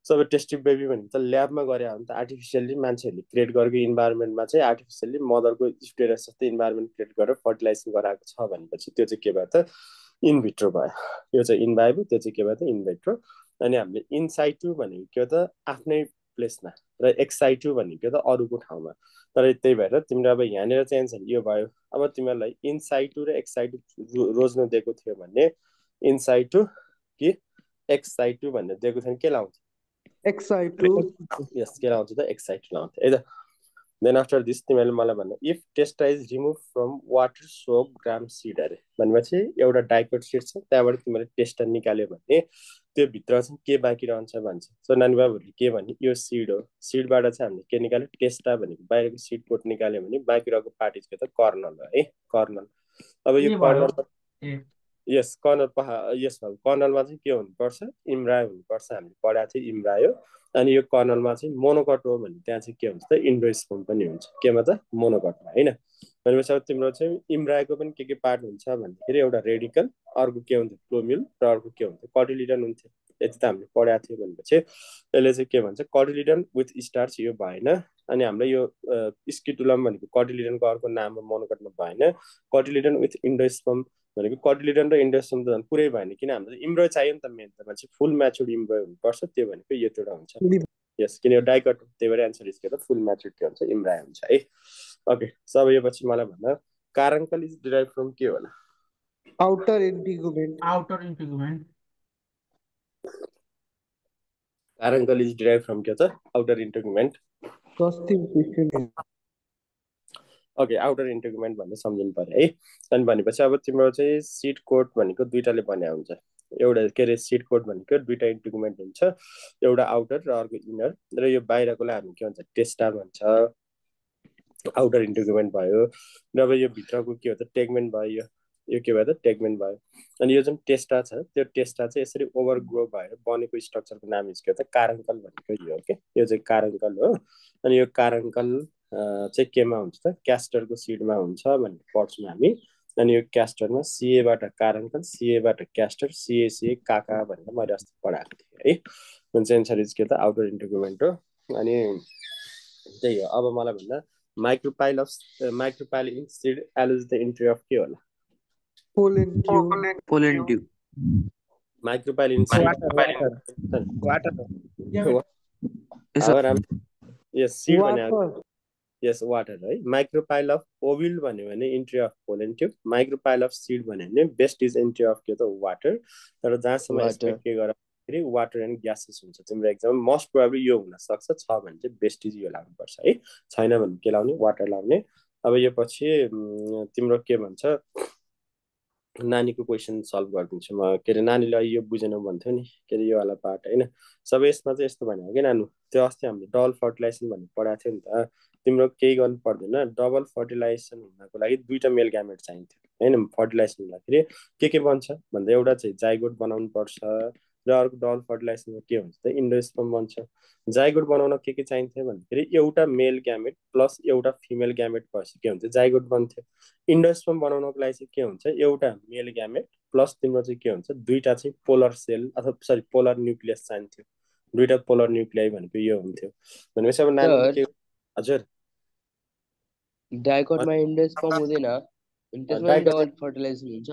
सो अब टेस्टिभ बेबी भनेको त ल्याबमा गरे हो भने त आर्टिफिसियल्ली मान्छेहरूले क्रिएट गरेको इन्भाइरोमेन्टमा चाहिँ आर्टिफिसियल्ली मदरको स्टेरस जस्तै इन्भाइरोमेन्ट क्रिएट गरेर फर्टिलाइजेसन गराएको छ भनेपछि त्यो चाहिँ के भयो त इन भिट्रो भयो यो चाहिँ इन भाइबो त्यो चाहिँ के भयो त इन भिट्रो अनि हामीले इन साइटु भनेको के हो त आफ्नै प्लेसमा र एक्साइटु भनेको त अरूको ठाउँमा। तर त्यही भएर तिम्रो अब यहाँनिर चाहिँ एन्सर यो भयो। अब तिमीहरूलाई इन्साइटु र एक्साइटु रोज्न दिएको थियो भने इन्साइटु कि एक्साइटु भनेर दिएको थियो भने के लाउँछ? एक्साइटेड यस, के लाउँछ त? एक्साइटु लाउँछ है त। देन आफ्टर दिस तिमीहरूले मलाई भन्नु if testa is remove from water सोप ग्राम सिड अरे भनेपछि एउटा डाइकोट सिड छ, त्यहाँबाट तिमीले टेस्टा निकाल्यो भने त्यो भित्र चाहिँ के बाँकी रहन्छ भन्छ। सो नानी बाबुहरूले के भने यो सिड हो, सिडबाट चाहिँ हामीले के निकाल्यो? टेस्टा भनेको बाहिरको सिड कोट निकाल्यो भने बाँकी रहेको पार्ट इज के त? कर्नल हो है, कर्नल। अब यो कर्नल यस कर्नल यस कर्नलमा चाहिँ के हुनुपर्छ? इम्ब्रायो हुनुपर्छ। हामीले पढाएको थियो इम्ब्रायो। अनि यो कर्नलमा चाहिँ मोनोकट हो भने त्यहाँ चाहिँ के हुन्छ त? इन्डोस्पर्म पनि हुन्छ। केमा त? मोनोकटमा होइन। भनेपछि अब तिम्रो चाहिँ इम्ब्रायोको पनि के पार्ट हुन्छ भन्दाखेरि एउटा रेडिकल, अर्को के हुन्छ? क्लोम्युल, र अर्को के हुन्छ? कटिलिडन हुन्थ्यो। यति त हामीले पढाएको थियो भनेपछि यसले चाहिँ के भन्छ? कटिलिडन विथ स्टार्च यो भएन। अनि हाम्रो यो स्किटुलम भनेको कटिलिडनको अर्को नाम मोनोकटमा भएन। कटिलिडन विथ इन्डोस्पर्म भनेको कटिलिडन र इन्डोस्पर्म त पुरै भएन, किन हाम्रो इम्ब्रो चाहियो नि त। मेन त मान्छे फुल म्याच्युर्ड इम्ब्रो हुनुपर्छ, त्यो भनेको यो एउटा हुन्छ। यस, किन यो डाइकट, त्यही भएर एन्सर इज के त? फुल म्याच्युर्ड के हुन्छ? इम्ब्रायो हुन्छ है। ओके, सब यो पछि मलाई भन्न कारणकल इज डिराइभ फ्रम के होला? आउटर इन्टिगुमेन्ट कारणकल इज डिराइभ फ्रम के त? आउटर इन्टिगुमेन्ट। ओके, आउटर इन्टिगुमेन्ट भनेर सम्झिनु पर्यो है। अनि भनेपछि अब तिम्रो चाहिँ सिड कोट भनेको दुइटाले बन्या हुन्छ। एउटा के अरे सिड कोट भनेको दुइटा इन्टिगुमेन्ट हुन्छ, एउटा आउटर र अर्को इनर। र यो बाहिरकोलाई हामी के भन्छ? टेस्टा भन्छ। आउटर इन्टिगुमेन्ट भयो। र अब यो भित्रको के हो त? टेगमेन्ट भयो। यो के भयो त? टेगमेन्ट भयो। अनि यो जुन टेस्टा छ, त्यो टेस्टा चाहिँ यसरी ओभरग्रो भएर बनेको स्ट्रक्चरको नाम के हो त? कारणकल भनेको यो हो के। यो चाहिँ कारणकल हो। अनि यो कारणकल चाहिँ केमा हुन्छ त? क्यास्टरको सिडमा हुन्छ भन्ने पढ्छौँ हामी। अनि यो क्यास्टरमा सिएबाट कारणकल, सिएबाट क्यास्टर, सिए काका भनेर मैले अस्ति पढाएको थिएँ है। जुन चाहिँ एन्सर इज के त? आउटर इन्टिगुमेन्ट हो। अनि त्यही हो। अब मलाई भन्दा micropyle in seed allows the entry of के होला? Pollen tube micropyle in seed yes, seed भने यस वाटर है। माइक्रोपाइल अफ ओभिल भन्यो भने entry of pollen tube. Micropyle of seed भन्यो भने बेस्ट इज इन्ट्री अफ के त? वाटर। तर जहाँसम्म एक्सपेक्ट के गर्दाखेरि वाटर एन्ड ग्यासेस हुन्छ। तिम्रो एक्जाम मोस्ट प्रोबेबली यो हुन सक्छ, छ भने चाहिँ बेस्ट इज यो लाउनुपर्छ है, छैन भने के लाउने? वाटर लाउने। अब यो पछि तिम्रो के भन्छ? नानीको क्वेसन सल्भ गरिदिन्छु म। के अरे नानीले यो बुझेनौ भन्थ्यो नि, के अरे यो वाला पार्ट होइन। सबै यसमा चाहिँ यस्तो भनेको कि नानु, त्यो अस्ति हामीले डबल फर्टिलाइजेसन भन्ने पढाएको थियो नि त। तिम्रो केही गर्नु पर्दैन। डबल फर्टिलाइजेसन हुनको लागि दुईटा मेल ग्यामेट चाहिन्थ्यो होइन। फर्टिलाइजेसन हुँदाखेरि के बन्छ भन्दा एउटा चाहिँ जाइगोट बनाउनु पर्छ, र अर्को डबल फर्टिलाइजेसनमा के हुन्छ त? इन्डोस्पर्म बन्छ। जाइगोट बनाउन के चाहिन्थ्यो भन्दाखेरि एउटा मेल ग्यामेट प्लस एउटा फिमेल ग्यामेट भएपछि के हुन्छ? जाइगोट बन्थ्यो। इन्डोस्पर्म बनाउनको लागि चाहिँ के हुन्छ? एउटा मेल ग्यामेट प्लस तिम्रो चाहिँ के हुन्छ? दुईटा चाहिँ पोलर सेल अथवा पोलर न्युक्लियस चाहिन्थ्यो। दुईटा पोलर न्युक्लियाई भनेको यो हुन्थ्यो। भनेपछि अब नानीले के? हजुर, डाइकोटमा इन्डोस्पर्म हुँदैन, त्यसमा डबल फर्टिलाइजेसन हुन्छ।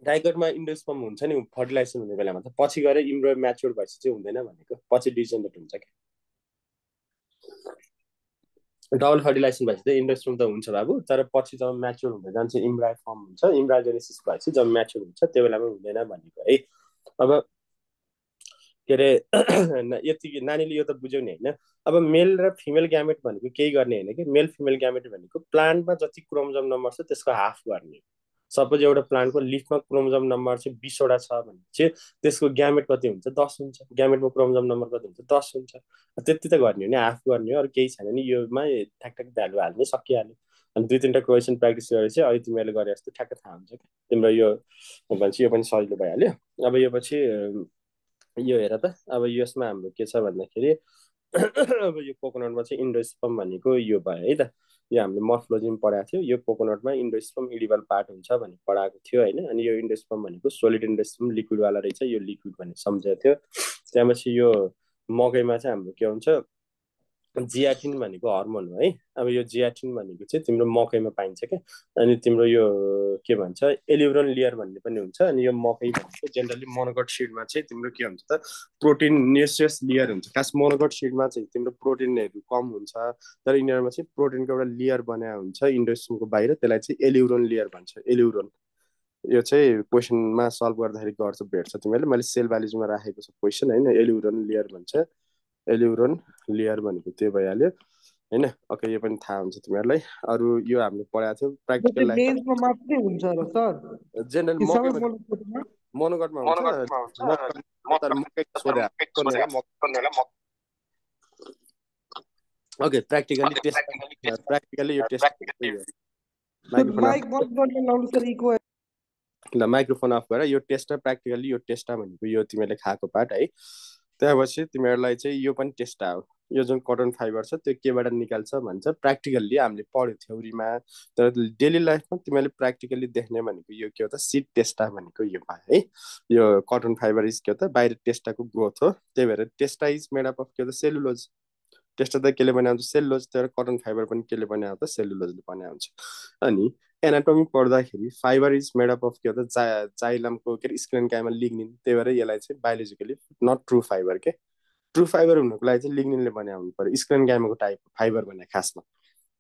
डाइकोटमा इन्डोस्पर्म हुन्छ नि फर्टिलाइजेसन हुने बेलामा, त पछि गएर इम्ब्रो म्याच्योर भएपछि चाहिँ हुँदैन भनेको, पछि डिजेनरेट हुन्छ क्या। डबल फर्टिलाइजेसन भएपछि चाहिँ इन्डोस्पर्म त हुन्छ बाबु, तर पछि जब म्याच्योर हुँदै जान्छ इम्ब्रायो फर्म हुन्छ। इम्ब्रायोजेनेसिस भएपछि जब म्याच्योर हुन्छ त्यो बेलामा हुँदैन भनेको है। अब के अरे यति नानीले यो त बुझ्यौ नि होइन। अब मेल र फिमेल ग्यामेट भनेको केही गर्ने होइन कि। मेल फिमेल ग्यामेट भनेको प्लान्टमा जति क्रोमोजोम नम्बर छ त्यसको हाफ गर्ने। सपोज एउटा प्लान्टको लिफमा क्रोमोजोम नम्बर चाहिँ 20वटा छ भने चाहिँ त्यसको ग्यामेट कति हुन्छ? 10 हुन्छ। ग्यामेटको क्रोमोजोम नम्बर कति हुन्छ? 10 हुन्छ। त्यति त गर्ने हो नि, हाफ गर्ने हो, अरू केही छैन नि। योमा ठ्याक ठ्याक भ्यालु हाल्ने, सकिहाल्यो। अनि 2-3टा क्वेसन प्र्याक्टिस गरेपछि अहिले तिमीहरूले गरे जस्तो ठ्याक्क थाहा हुन्छ क्या तिम्रो। यो भन्छ यो पनि सजिलो भइहाल्यो। अब यो पछि यो हेर त। अब यसमा हाम्रो के छ भन्दाखेरि अब यो कोकोनटमा चाहिँ इन्डोस्पर्म भनेको यो भयो है त। यो हामीले मर्फोलोजीमा पढाएको थियो। यो कोकोनटमा इन्डोस्पर्म इडिबल पार्ट हुन्छ भन्ने पढाएको थियो होइन। अनि यो इन्डोस्पर्म भनेको सोलिड इन्डोस्पर्म लिक्विडवाला रहेछ, यो लिक्विड भन्ने सम्झेको थियो। त्यहाँपछि यो मकैमा चाहिँ हाम्रो के हुन्छ? जियाटिन भनेको हर्मोन हो है। अब यो जियाटिन भनेको चाहिँ तिम्रो मकैमा पाइन्छ क्या। अनि तिम्रो यो के भन्छ एल्युरोन लेयर भन्ने पनि हुन्छ। अनि यो मकै भनेको जेनरली मोनोकोट सिडमा चाहिँ तिम्रो के हुन्छ त प्रोटिन न्युट्रियस लेयर हुन्छ। खास मोनोकोट सिडमा चाहिँ तिम्रो प्रोटिनहरू कम हुन्छ, तर यिनीहरूमा चाहिँ प्रोटिनको एउटा लेयर बनाएको हुन्छ इन्डोस्टोमको बाहिर, त्यसलाई चाहिँ एल्युरोन लेयर भन्छ। एल्युरोन यो चाहिँ क्वेसनमा सल्भ गर्दाखेरि गर्छ भेट्छ तिमीहरूले। मैले सेल बायोलोजीमा राखेको छ क्वेसन होइन। एल्युरोन लेयर भन्छ। एल्युरोन लेयर भनेको त्यो भइहाल्यो होइन। ओके यो पनि थाहा हुन्छ तिमीहरूलाई। अरू यो हामीले पढाएको थियो यो प्र्याक्टिकल चाहिँ लाइफ मेन्समा मात्रै हुन्छ र सर जेनरल कि सबै मकैमा मोनोकोटमा? मोनोकटमा हुन्छ। मोनोकोटमा हुन्छ तर मकै सोधे ओके प्र्याक्टिकली टेस्ट प्र्याक्टिकली यो टेस्ट माइक्रोफोन माइक बन्द गर्न लाउनु सर इको। ल माइक्रोफोन अफ गरेर यो टेस्ट प्र्याक्टिकली यो टेस्टा भनेको यो तिमीहरूले खाएको पार्ट है। त्यहाँपछि तिमीहरूलाई चाहिँ यो पनि टेस्टा हो। यो जुन कटन फाइबर छ त्यो केबाट निकाल्छ भन्छ प्र्याक्टिकल्ली हामीले पढ्यो थ्योरीमा, तर डेली लाइफमा तिमीहरूले प्र्याक्टिकल्ली देख्ने भनेको यो के हो त सिड टेस्टा भनेको यो भयो है। यो कटन फाइबर इज के हो त बाहिर टेस्टाको ग्रोथ हो। त्यही भएर टेस्टा इज मेड अप अफ के हो त सेलुलोज। टेस्टा त केले बनाएको हुन्छ सेलुलोज, तर कटन फाइबर पनि केले बनाएको त सेलुलोजले बनाएको हुन्छ। अनि एनाटोमी पढ्दाखेरि fibre is made up of के हो त जाइलमको के अरे स्क्लेन्काइमा लिग्निन। त्यही भएर यसलाई चाहिँ बायोलोजिकली नट ट्रु फाइबर के। ट्रु फाइबर हुनुको लागि चाहिँ लिग्निनले बनाएको हुनु पर्यो, स्क्लेन्काइमाको टाइप फाइबर भने खासमा।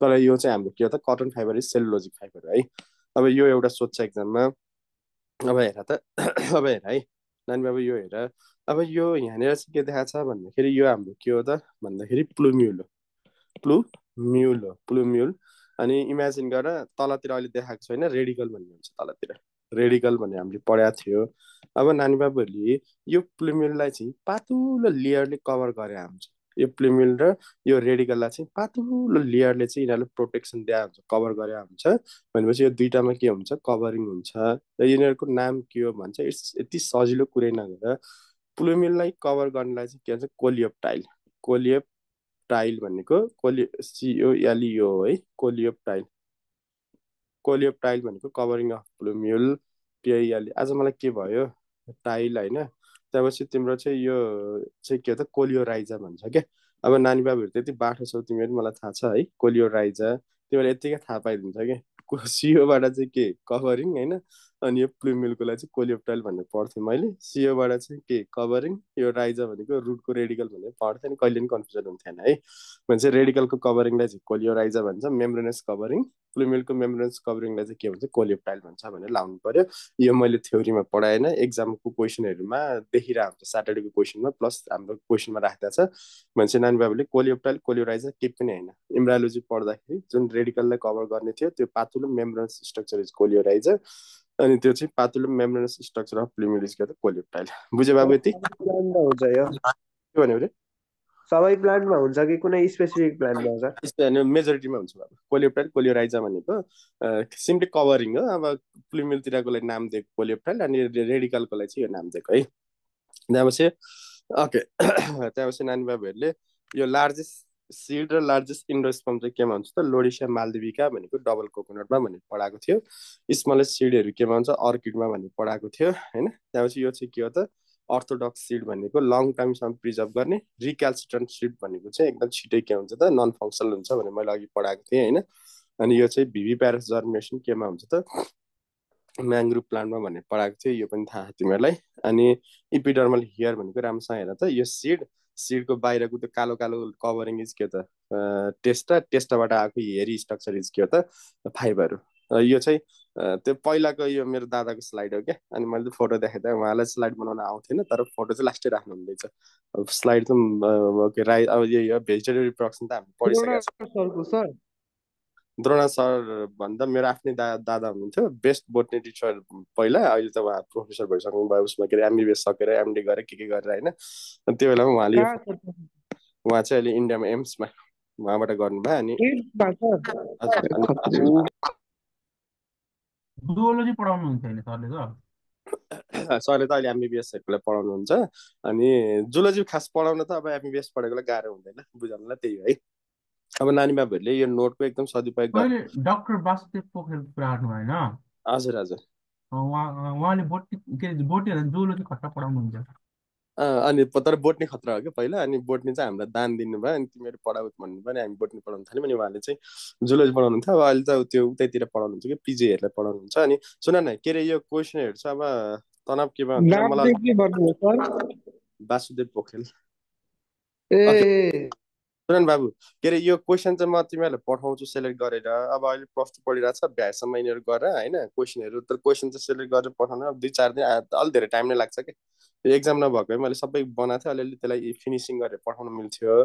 तर यो चाहिँ हाम्रो के हो त cotton fibre is cellulosic fibre है। अब यो एउटा सोध्छ एक्जाममा। अब हेर त अब हेर है नानी बाबु यो हेर। अब यो यहाँनिर चाहिँ के देखाएको छ भन्दाखेरि यो हाम्रो के हो त भन्दाखेरि प्लुम्युल हो। प्लुम्युल हो प्लुम्युल। अनि इमेजिन गर तलतिर अहिले देखाएको छैन रेडिकल भन्ने हुन्छ तलतिर, रेडिकल भन्ने हामीले पढाएको थियो। अब नानी बाबुहरूले यो प्लुम्युललाई चाहिँ पातुलो लेयरले कभर गरे हुन्छ। यो प्लुम्युल र यो रेडिकललाई चाहिँ पातुलो लेयरले चाहिँ यिनीहरूले प्रोटेक्सन दिएको हुन्छ, कभर गरे हुन्छ। भनेपछि यो दुइटामा के हुन्छ कभरिङ हुन्छ। र यिनीहरूको नाम के हो भन्छ यति सजिलो कुरै नगरेर प्लुम्युललाई कभर गर्नलाई चाहिँ के भन्छ कोलियोप्टाइल। कोलियोप्टाइल भनेको COLEO है कोलियोप्टाइल। कोलियोप्टाइल भनेको कभरिङ अफ प्लुम्युल PIL। आज मलाई के भयो टाइल होइन। त्यहाँपछि तिम्रो चाहिँ यो चाहिँ के हो त कोलियोराइजा भन्छ क्या। अब नानी बाबुहरू त्यति बाठो छौ तिमीहरू मलाई थाहा छ है। कोलियोराइजा तिमीहरूले यत्तिकै थाहा पाइदिन्छ कि सियोबाट चाहिँ के कभरिङ होइन। अनि यो प्लुम्युलको लागि चाहिँ कोलियोप्टाइल भनेर पढ्थेँ मैले। सियोबाट चाहिँ के कभरिङ, यो राइजा भनेको रुटको रेडिकल भनेर पढ्थेँ नि, कहिले पनि कन्फ्युजन हुन्थेन है। भने रेडिकलको कभरिङलाई चाहिँ कोलियोराइजा भन्छ, मेम्ब्रेनस कभरिङ। प्लुम्युलको मेम्ब्रेनस कभरिङलाई चाहिँ के भन्छ कोलियोप्टाइल भन्छ भनेर लाउनु पर्यो। यो मैले थ्योरीमा पढाएन, एक्जामको क्वेसनहरूमा देखिरहेको हुन्छ स्याटरडेको क्वेसनमा प्लस हाम्रो क्वेसनमा राख्दा छ। भनेपछि नानी बाबुले कोलियोप्टाइल कोलियोराइजा केही पनि होइन। इम्ब्रायोलोजी पढ्दाखेरि जुन रेडिकललाई कभर गर्ने थियो त्यो पातुलो मेम्ब्रेनस स्ट्रक्चर इज कोलियोराइजा। अनि त्यो चाहिँ पातुलो membranous structure of plumule is coleoptile. बुझ्यो बाबु यति प्लान्टमा हुन्छ यो के भन्यो अरे सबै प्लान्टमा हुन्छ कि कुनै स्पेसिफिक प्लान्टमा हुन्छ? मेजोरिटीमा हुन्छ बाबु। कोलियोप्टाइल कोलियोराइजा भनेको सिम्पली कभरिङ हो। अब प्लुम्युलतिरको लागि नाम दिएको कोलियोप्टाइल अनि रेडिकलको लागि चाहिँ यो नाम दिएको है। त्यहाँपछि ओके त्यहाँपछि नानी बाबुहरूले यो लार्जेस्ट सिड र लार्जेस्ट इन्डोस्पर्म चाहिँ केमा हुन्छ त लोडिसिया मालदिभिका भनेको डबल कोकोनटमा भनेर पढाएको थियो। स्मलेस्ट सिडहरू केमा हुन्छ अर्किडमा भनेर पढाएको थियो होइन। त्यहाँपछि यो चाहिँ के हो त अर्थोडक्स सिड भनेको लङ टाइमसम्म प्रिजर्भ गर्ने। रिक्याल्सिट्रन्ट सिड भनेको चाहिँ एकदम छिटै के हुन्छ त नन फङ्सनल हुन्छ भनेर मैले अघि पढाएको थिएँ होइन। अनि यो चाहिँ भिभिप्यारस जर्मिनेसन केमा हुन्छ त म्याङ्ग्रुभ प्लान्टमा भनेर पढाएको थियो, यो पनि थाहा तिमीहरूलाई। अनि इपिडर्मल हेयर भनेको राम्रोसँग हेर त यो सिडको बाहिरको त्यो कालो कालो कभरिङ इज के त टेस्टाबाट आएको हेरी स्ट्रक्चर इज के हो त फाइबर हो। यो चाहिँ त्यो पहिलाको यो मेरो दादाको स्लाइड हो क्या। अनि मैले फोटो देखाएको थिएँ, उहाँलाई स्लाइड बनाउन आउँथेन तर फोटो चाहिँ लास्टै राख्नु हुँदैछ। अब स्लाइड चाहिँ अब यो भेजिटेटिभ रिप्रोडक्सन त हामी पढिसकेको छ। सरको सर द्रोणा सर भन्दा मेरो आफ्नै दादा हुनुहुन्थ्यो, बेस्ट बोटनी टिचर पहिला। अहिले त उहाँ प्रोफेसर भइसक्नु भयो उसमा के अरे MBBS सकेर MD गरेर के गरेर होइन। त्यो बेलामा उहाँले कहाँ सर? उहाँ चाहिँ अहिले इन्डियामा एम्समा उहाँबाट गर्नुभयो। अनि जुओलोजी पढाउनुहुन्छ अहिले सरले त? सरले त अहिले MBBSहरूलाई पढाउनुहुन्छ। अनि जुलोजी खास पढाउन त अब MBBS पढेकोलाई गाह्रो हुँदैन बुझाउनलाई, त्यही हो है। अब नानी बाबुहरूले यो नोटको एकदम सदुपयोग अहिले डाक्टर वासुदेव पोखरेल कुरा गर्नु भएन? हजुर हजुर उहाँले बोटी के अरे बोटीहरूलाई जुओलोजी खट्टा पढाउनुहुन्छ। अनि तर बोट्नी खतरा हो कि पहिला अनि बोट्नी चाहिँ हामीलाई दान दिनुभयो अनि तिमीहरू पढाउ भन्नुभयो अनि हामी बोट्नी पढाउन थाल्यौँ अनि उहाँले चाहिँ जुलोजी पढाउनुहुन्थ्यो अब अहिले त त्यो उतैतिर पढाउनुहुन्छ कि पिजीहरूलाई पढाउनुहुन्छ अनि सुन न के अरे यो क्वेसनहरू चाहिँ अब तनाव केमा हुन्छ नाम मलाई चाहिँ के भन्नुभयो सर? वासुदेव पोखरेल ए सुनन बाबु के अरे यो क्वेसन चाहिँ म तिमीहरूलाई पठाउँछु सेलेक्ट गरेर अब अहिले प्लस टू पढिरहेको छ भ्यासम्म यिनीहरू गरेर होइन क्वेसनहरू तर क्वेसन चाहिँ सेलेक्ट गरेर पठाउनु अब 2-4 दिन अलिक धेरै टाइम नै लाग्छ कि एक्जाम नभएको मैले सबै बनाएको थिएँ अलिअलि त्यसलाई फिनिसिङ गरेर पठाउनु मिल्थ्यो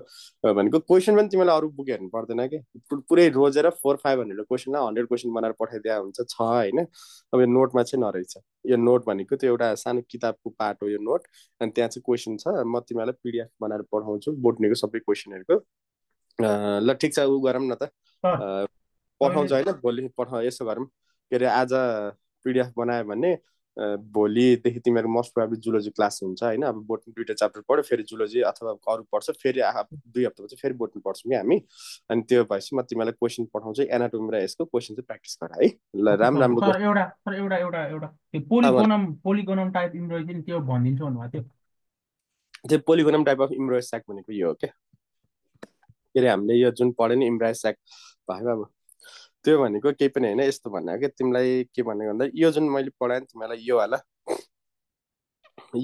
भनेको क्वेसन पनि तिमीलाई अरू बुक हेर्नु पर्दैन कि पुरै रोजेर 400-500 क्वेसनलाई 100 क्वेसन बनाएर पठाइदिया हुन्छ छ होइन अब यो नोटमा चाहिँ नरहेछ यो नोट भनेको त्यो एउटा सानो किताबको पार्ट हो यो नोट अनि त्यहाँ चाहिँ क्वेसन छ म तिमीलाई पिडिएफ बनाएर पठाउँछु बोट्नीको सबै क्वेसनहरूको ल ठिक छ उ गरौँ न त पठाउँछु होइन भोलि यसो गरौँ के अरे आज पिडिएफ बनायो भने भोलिदेखि तिमीहरू मोस्ट प्रोबेबली जुलोजी क्लास हुन्छ होइन अब बोट्नी 2टा च्याप्टर पढ्यो फेरि जुलोजी अथवा अरू पढ्छ फेरि 2 हप्तापछि फेरि बोट्नी पढ्छौँ कि हामी अनि त्यो भएपछि म तिमीलाई क्वेसन पठाउँछु एनाटोमी र यसको क्वेसन चाहिँ प्र्याक्टिस गर है ल राम्रो सर एउटा त्यो पोलिगोनम टाइप इम्ब्रोइड त्यो भनिदिन्छु भन्नुभएको थियो त्यो पोलिगोनम टाइप अफ इम्ब्रोइड स्याक भनेको यो हो क्या के अरे हामीले यो जुन पढ्यो नि इम्ब्रोइड स्याक भयो अब त्यो भनेको केही पनि होइन यस्तो भन्ने कि तिमीलाई के भनेको भन्दा यो जुन मैले पढाएँ तिमीलाई यो होला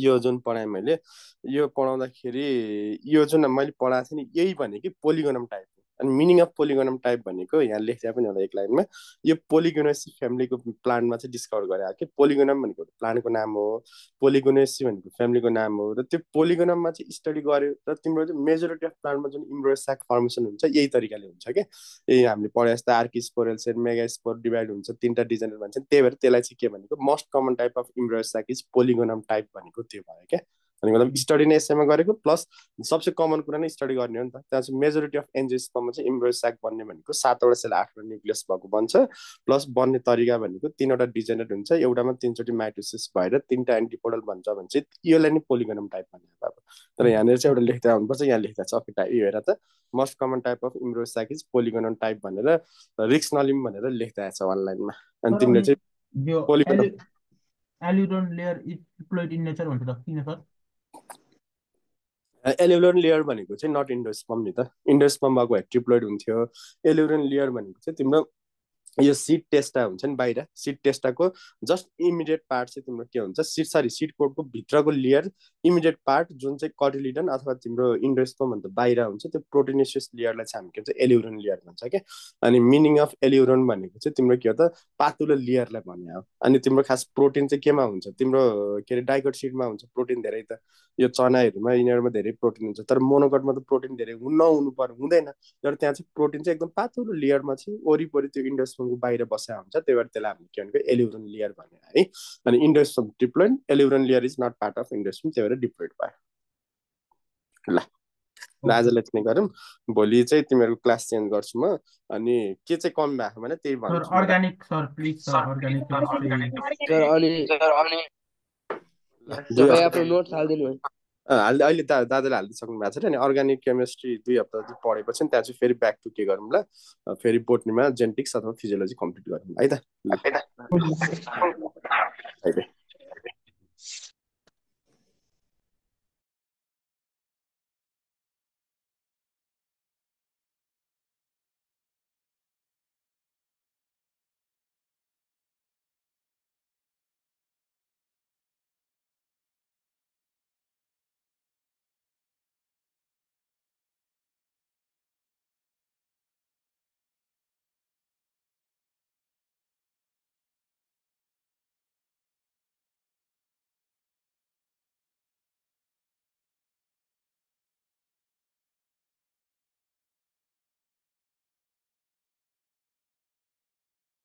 यो जुन पढाएँ मैले यो पढाउँदाखेरि यो जुन मैले पढाएको थिएँ नि यही भनेको पोलिगोनम टाइप अनि मिनिङ अफ पोलिगोनम टाइप भनेको यहाँ लेख्दा पनि होला एक लाइनमा यो पोलिगोनेसी फ्यामिलीको प्लान्टमा चाहिँ डिस्कभर गरे कि पोलिगोनम भनेको प्लान्टको नाम हो पोलिगोनेसी भनेको फ्यामिलीको नाम हो र त्यो पोलिगोनममा चाहिँ स्टडी गर्यो र तिम्रो चाहिँ मेजोरिटी अफ प्लान्टमा जुन इम्ब्रोइड फर्मेसन हुन्छ यही तरिकाले हुन्छ क्या यही हामीले पढे जस्तो आर्किस्पोरल सेल मेगास्पोर डिभाइड हुन्छ 3टा डिजाइनर भन्छ त्यही भएर त्यसलाई चाहिँ के भनेको most common type of embryo sac is polygonum type भनेको त्यो भयो क्या अनि मतलब स्टडी नै यसैमा गरेको प्लस सबसे कमन कुरा नै स्टडी गर्ने हो नि त त्यहाँ चाहिँ मेजोरिटी अफ एन्जियोस्पर्ममा चाहिँ इम्ब्रोइड स्याक बन्ने भनेको 7वटा सेल 8वटा न्युक्लियस भएको बन्छ प्लस बन्ने तरिका भनेको 3वटा डिजेनेट हुन्छ एउटामा 3चोटि माइटोसिस भएर 3टा एन्टिपोडल भन्छ भने चाहिँ योलाई नै पोलिगोनम टाइप भन्ने अब तर यहाँनिर चाहिँ एउटा लेख्दै आउनुपर्छ यहाँ लेख्दा छ ओके यो हेर त most common type of embryo sac is polygonum type भनेर रिक्स नलिम भनेर लेख्दा छ अनलाइनमा अनि तिमीले चाहिँ polygonum aleurone layer is diploid in nature भन्छ त किन सर एल्युरोन लेयर भनेको चाहिँ नट इन्डोस्पर्म नि त इन्डोस्पर्म भएको भए ट्रिप्लोइड हुन्थ्यो एल्युरोन लेयर भनेको चाहिँ तिम्रो यो सिड टेस्टा हुन्छ नि बाहिर सिड टेस्टाको जस्ट इमिडिएट पार्ट चाहिँ तिम्रो के हुन्छ सिड कोडको भित्रको लेयर इमिडिएट पार्ट जुन चाहिँ कटिलिडन अथवा तिम्रो इन्डोस्पर्म भन्दा बाहिर हुन्छ त्यो प्रोटिनेसियस लेयरलाई चाहिँ हामी के भन्छ एल्युरोन लेयर भन्छ क्या अनि मिनिङ अफ एल्युरोन भनेको चाहिँ तिम्रो के हो त पातुलो लेयरलाई भन्ने हो अनि तिम्रो खास प्रोटिन चाहिँ केमा हुन्छ तिम्रो के अरे डाइकोट सिडमा हुन्छ प्रोटिन धेरै त यो चनाहरूमा यिनीहरूमा धेरै प्रोटिन हुन्छ तर मोनोकोटमा त प्रोटिन धेरै नहुनु पर्यो हुँदैन तर त्यहाँ चाहिँ प्रोटिन चाहिँ एकदम पातलो लेयरमा चाहिँ वरिपरि त्यो इन्डोस्पर्मको बाहिर बसेको हुन्छ त्यही भएर त्यसलाई हामीले के भनेको एल्युरोन लेयर भन्यो है अनि endosperm diploid aleurone layer is not part of endosperm त्यही भएर डिप्लोइड भयो ल आजलाई चाहिँ गरौँ भोलि चाहिँ तिमीहरूको क्लास चेन्ज गर्छु म अनि के चाहिँ कम भएको भने त्यही भन्छु organic sir please sir organic sir अनि तपाईँ आफ्नो नोट्स हाल्दिनु अहिले दादाले हालिदिइसक्नु भएको छ अनि अर्ग्यानिक केमिस्ट्री 2 हप्ता चाहिँ पढेपछि त्यहाँ चाहिँ फेरि ब्याक टु के गरौँ ल फेरि बोटनीमा जेनेटिक्स अथवा फिजियोलोजी कम्प्लिट गरौँ है त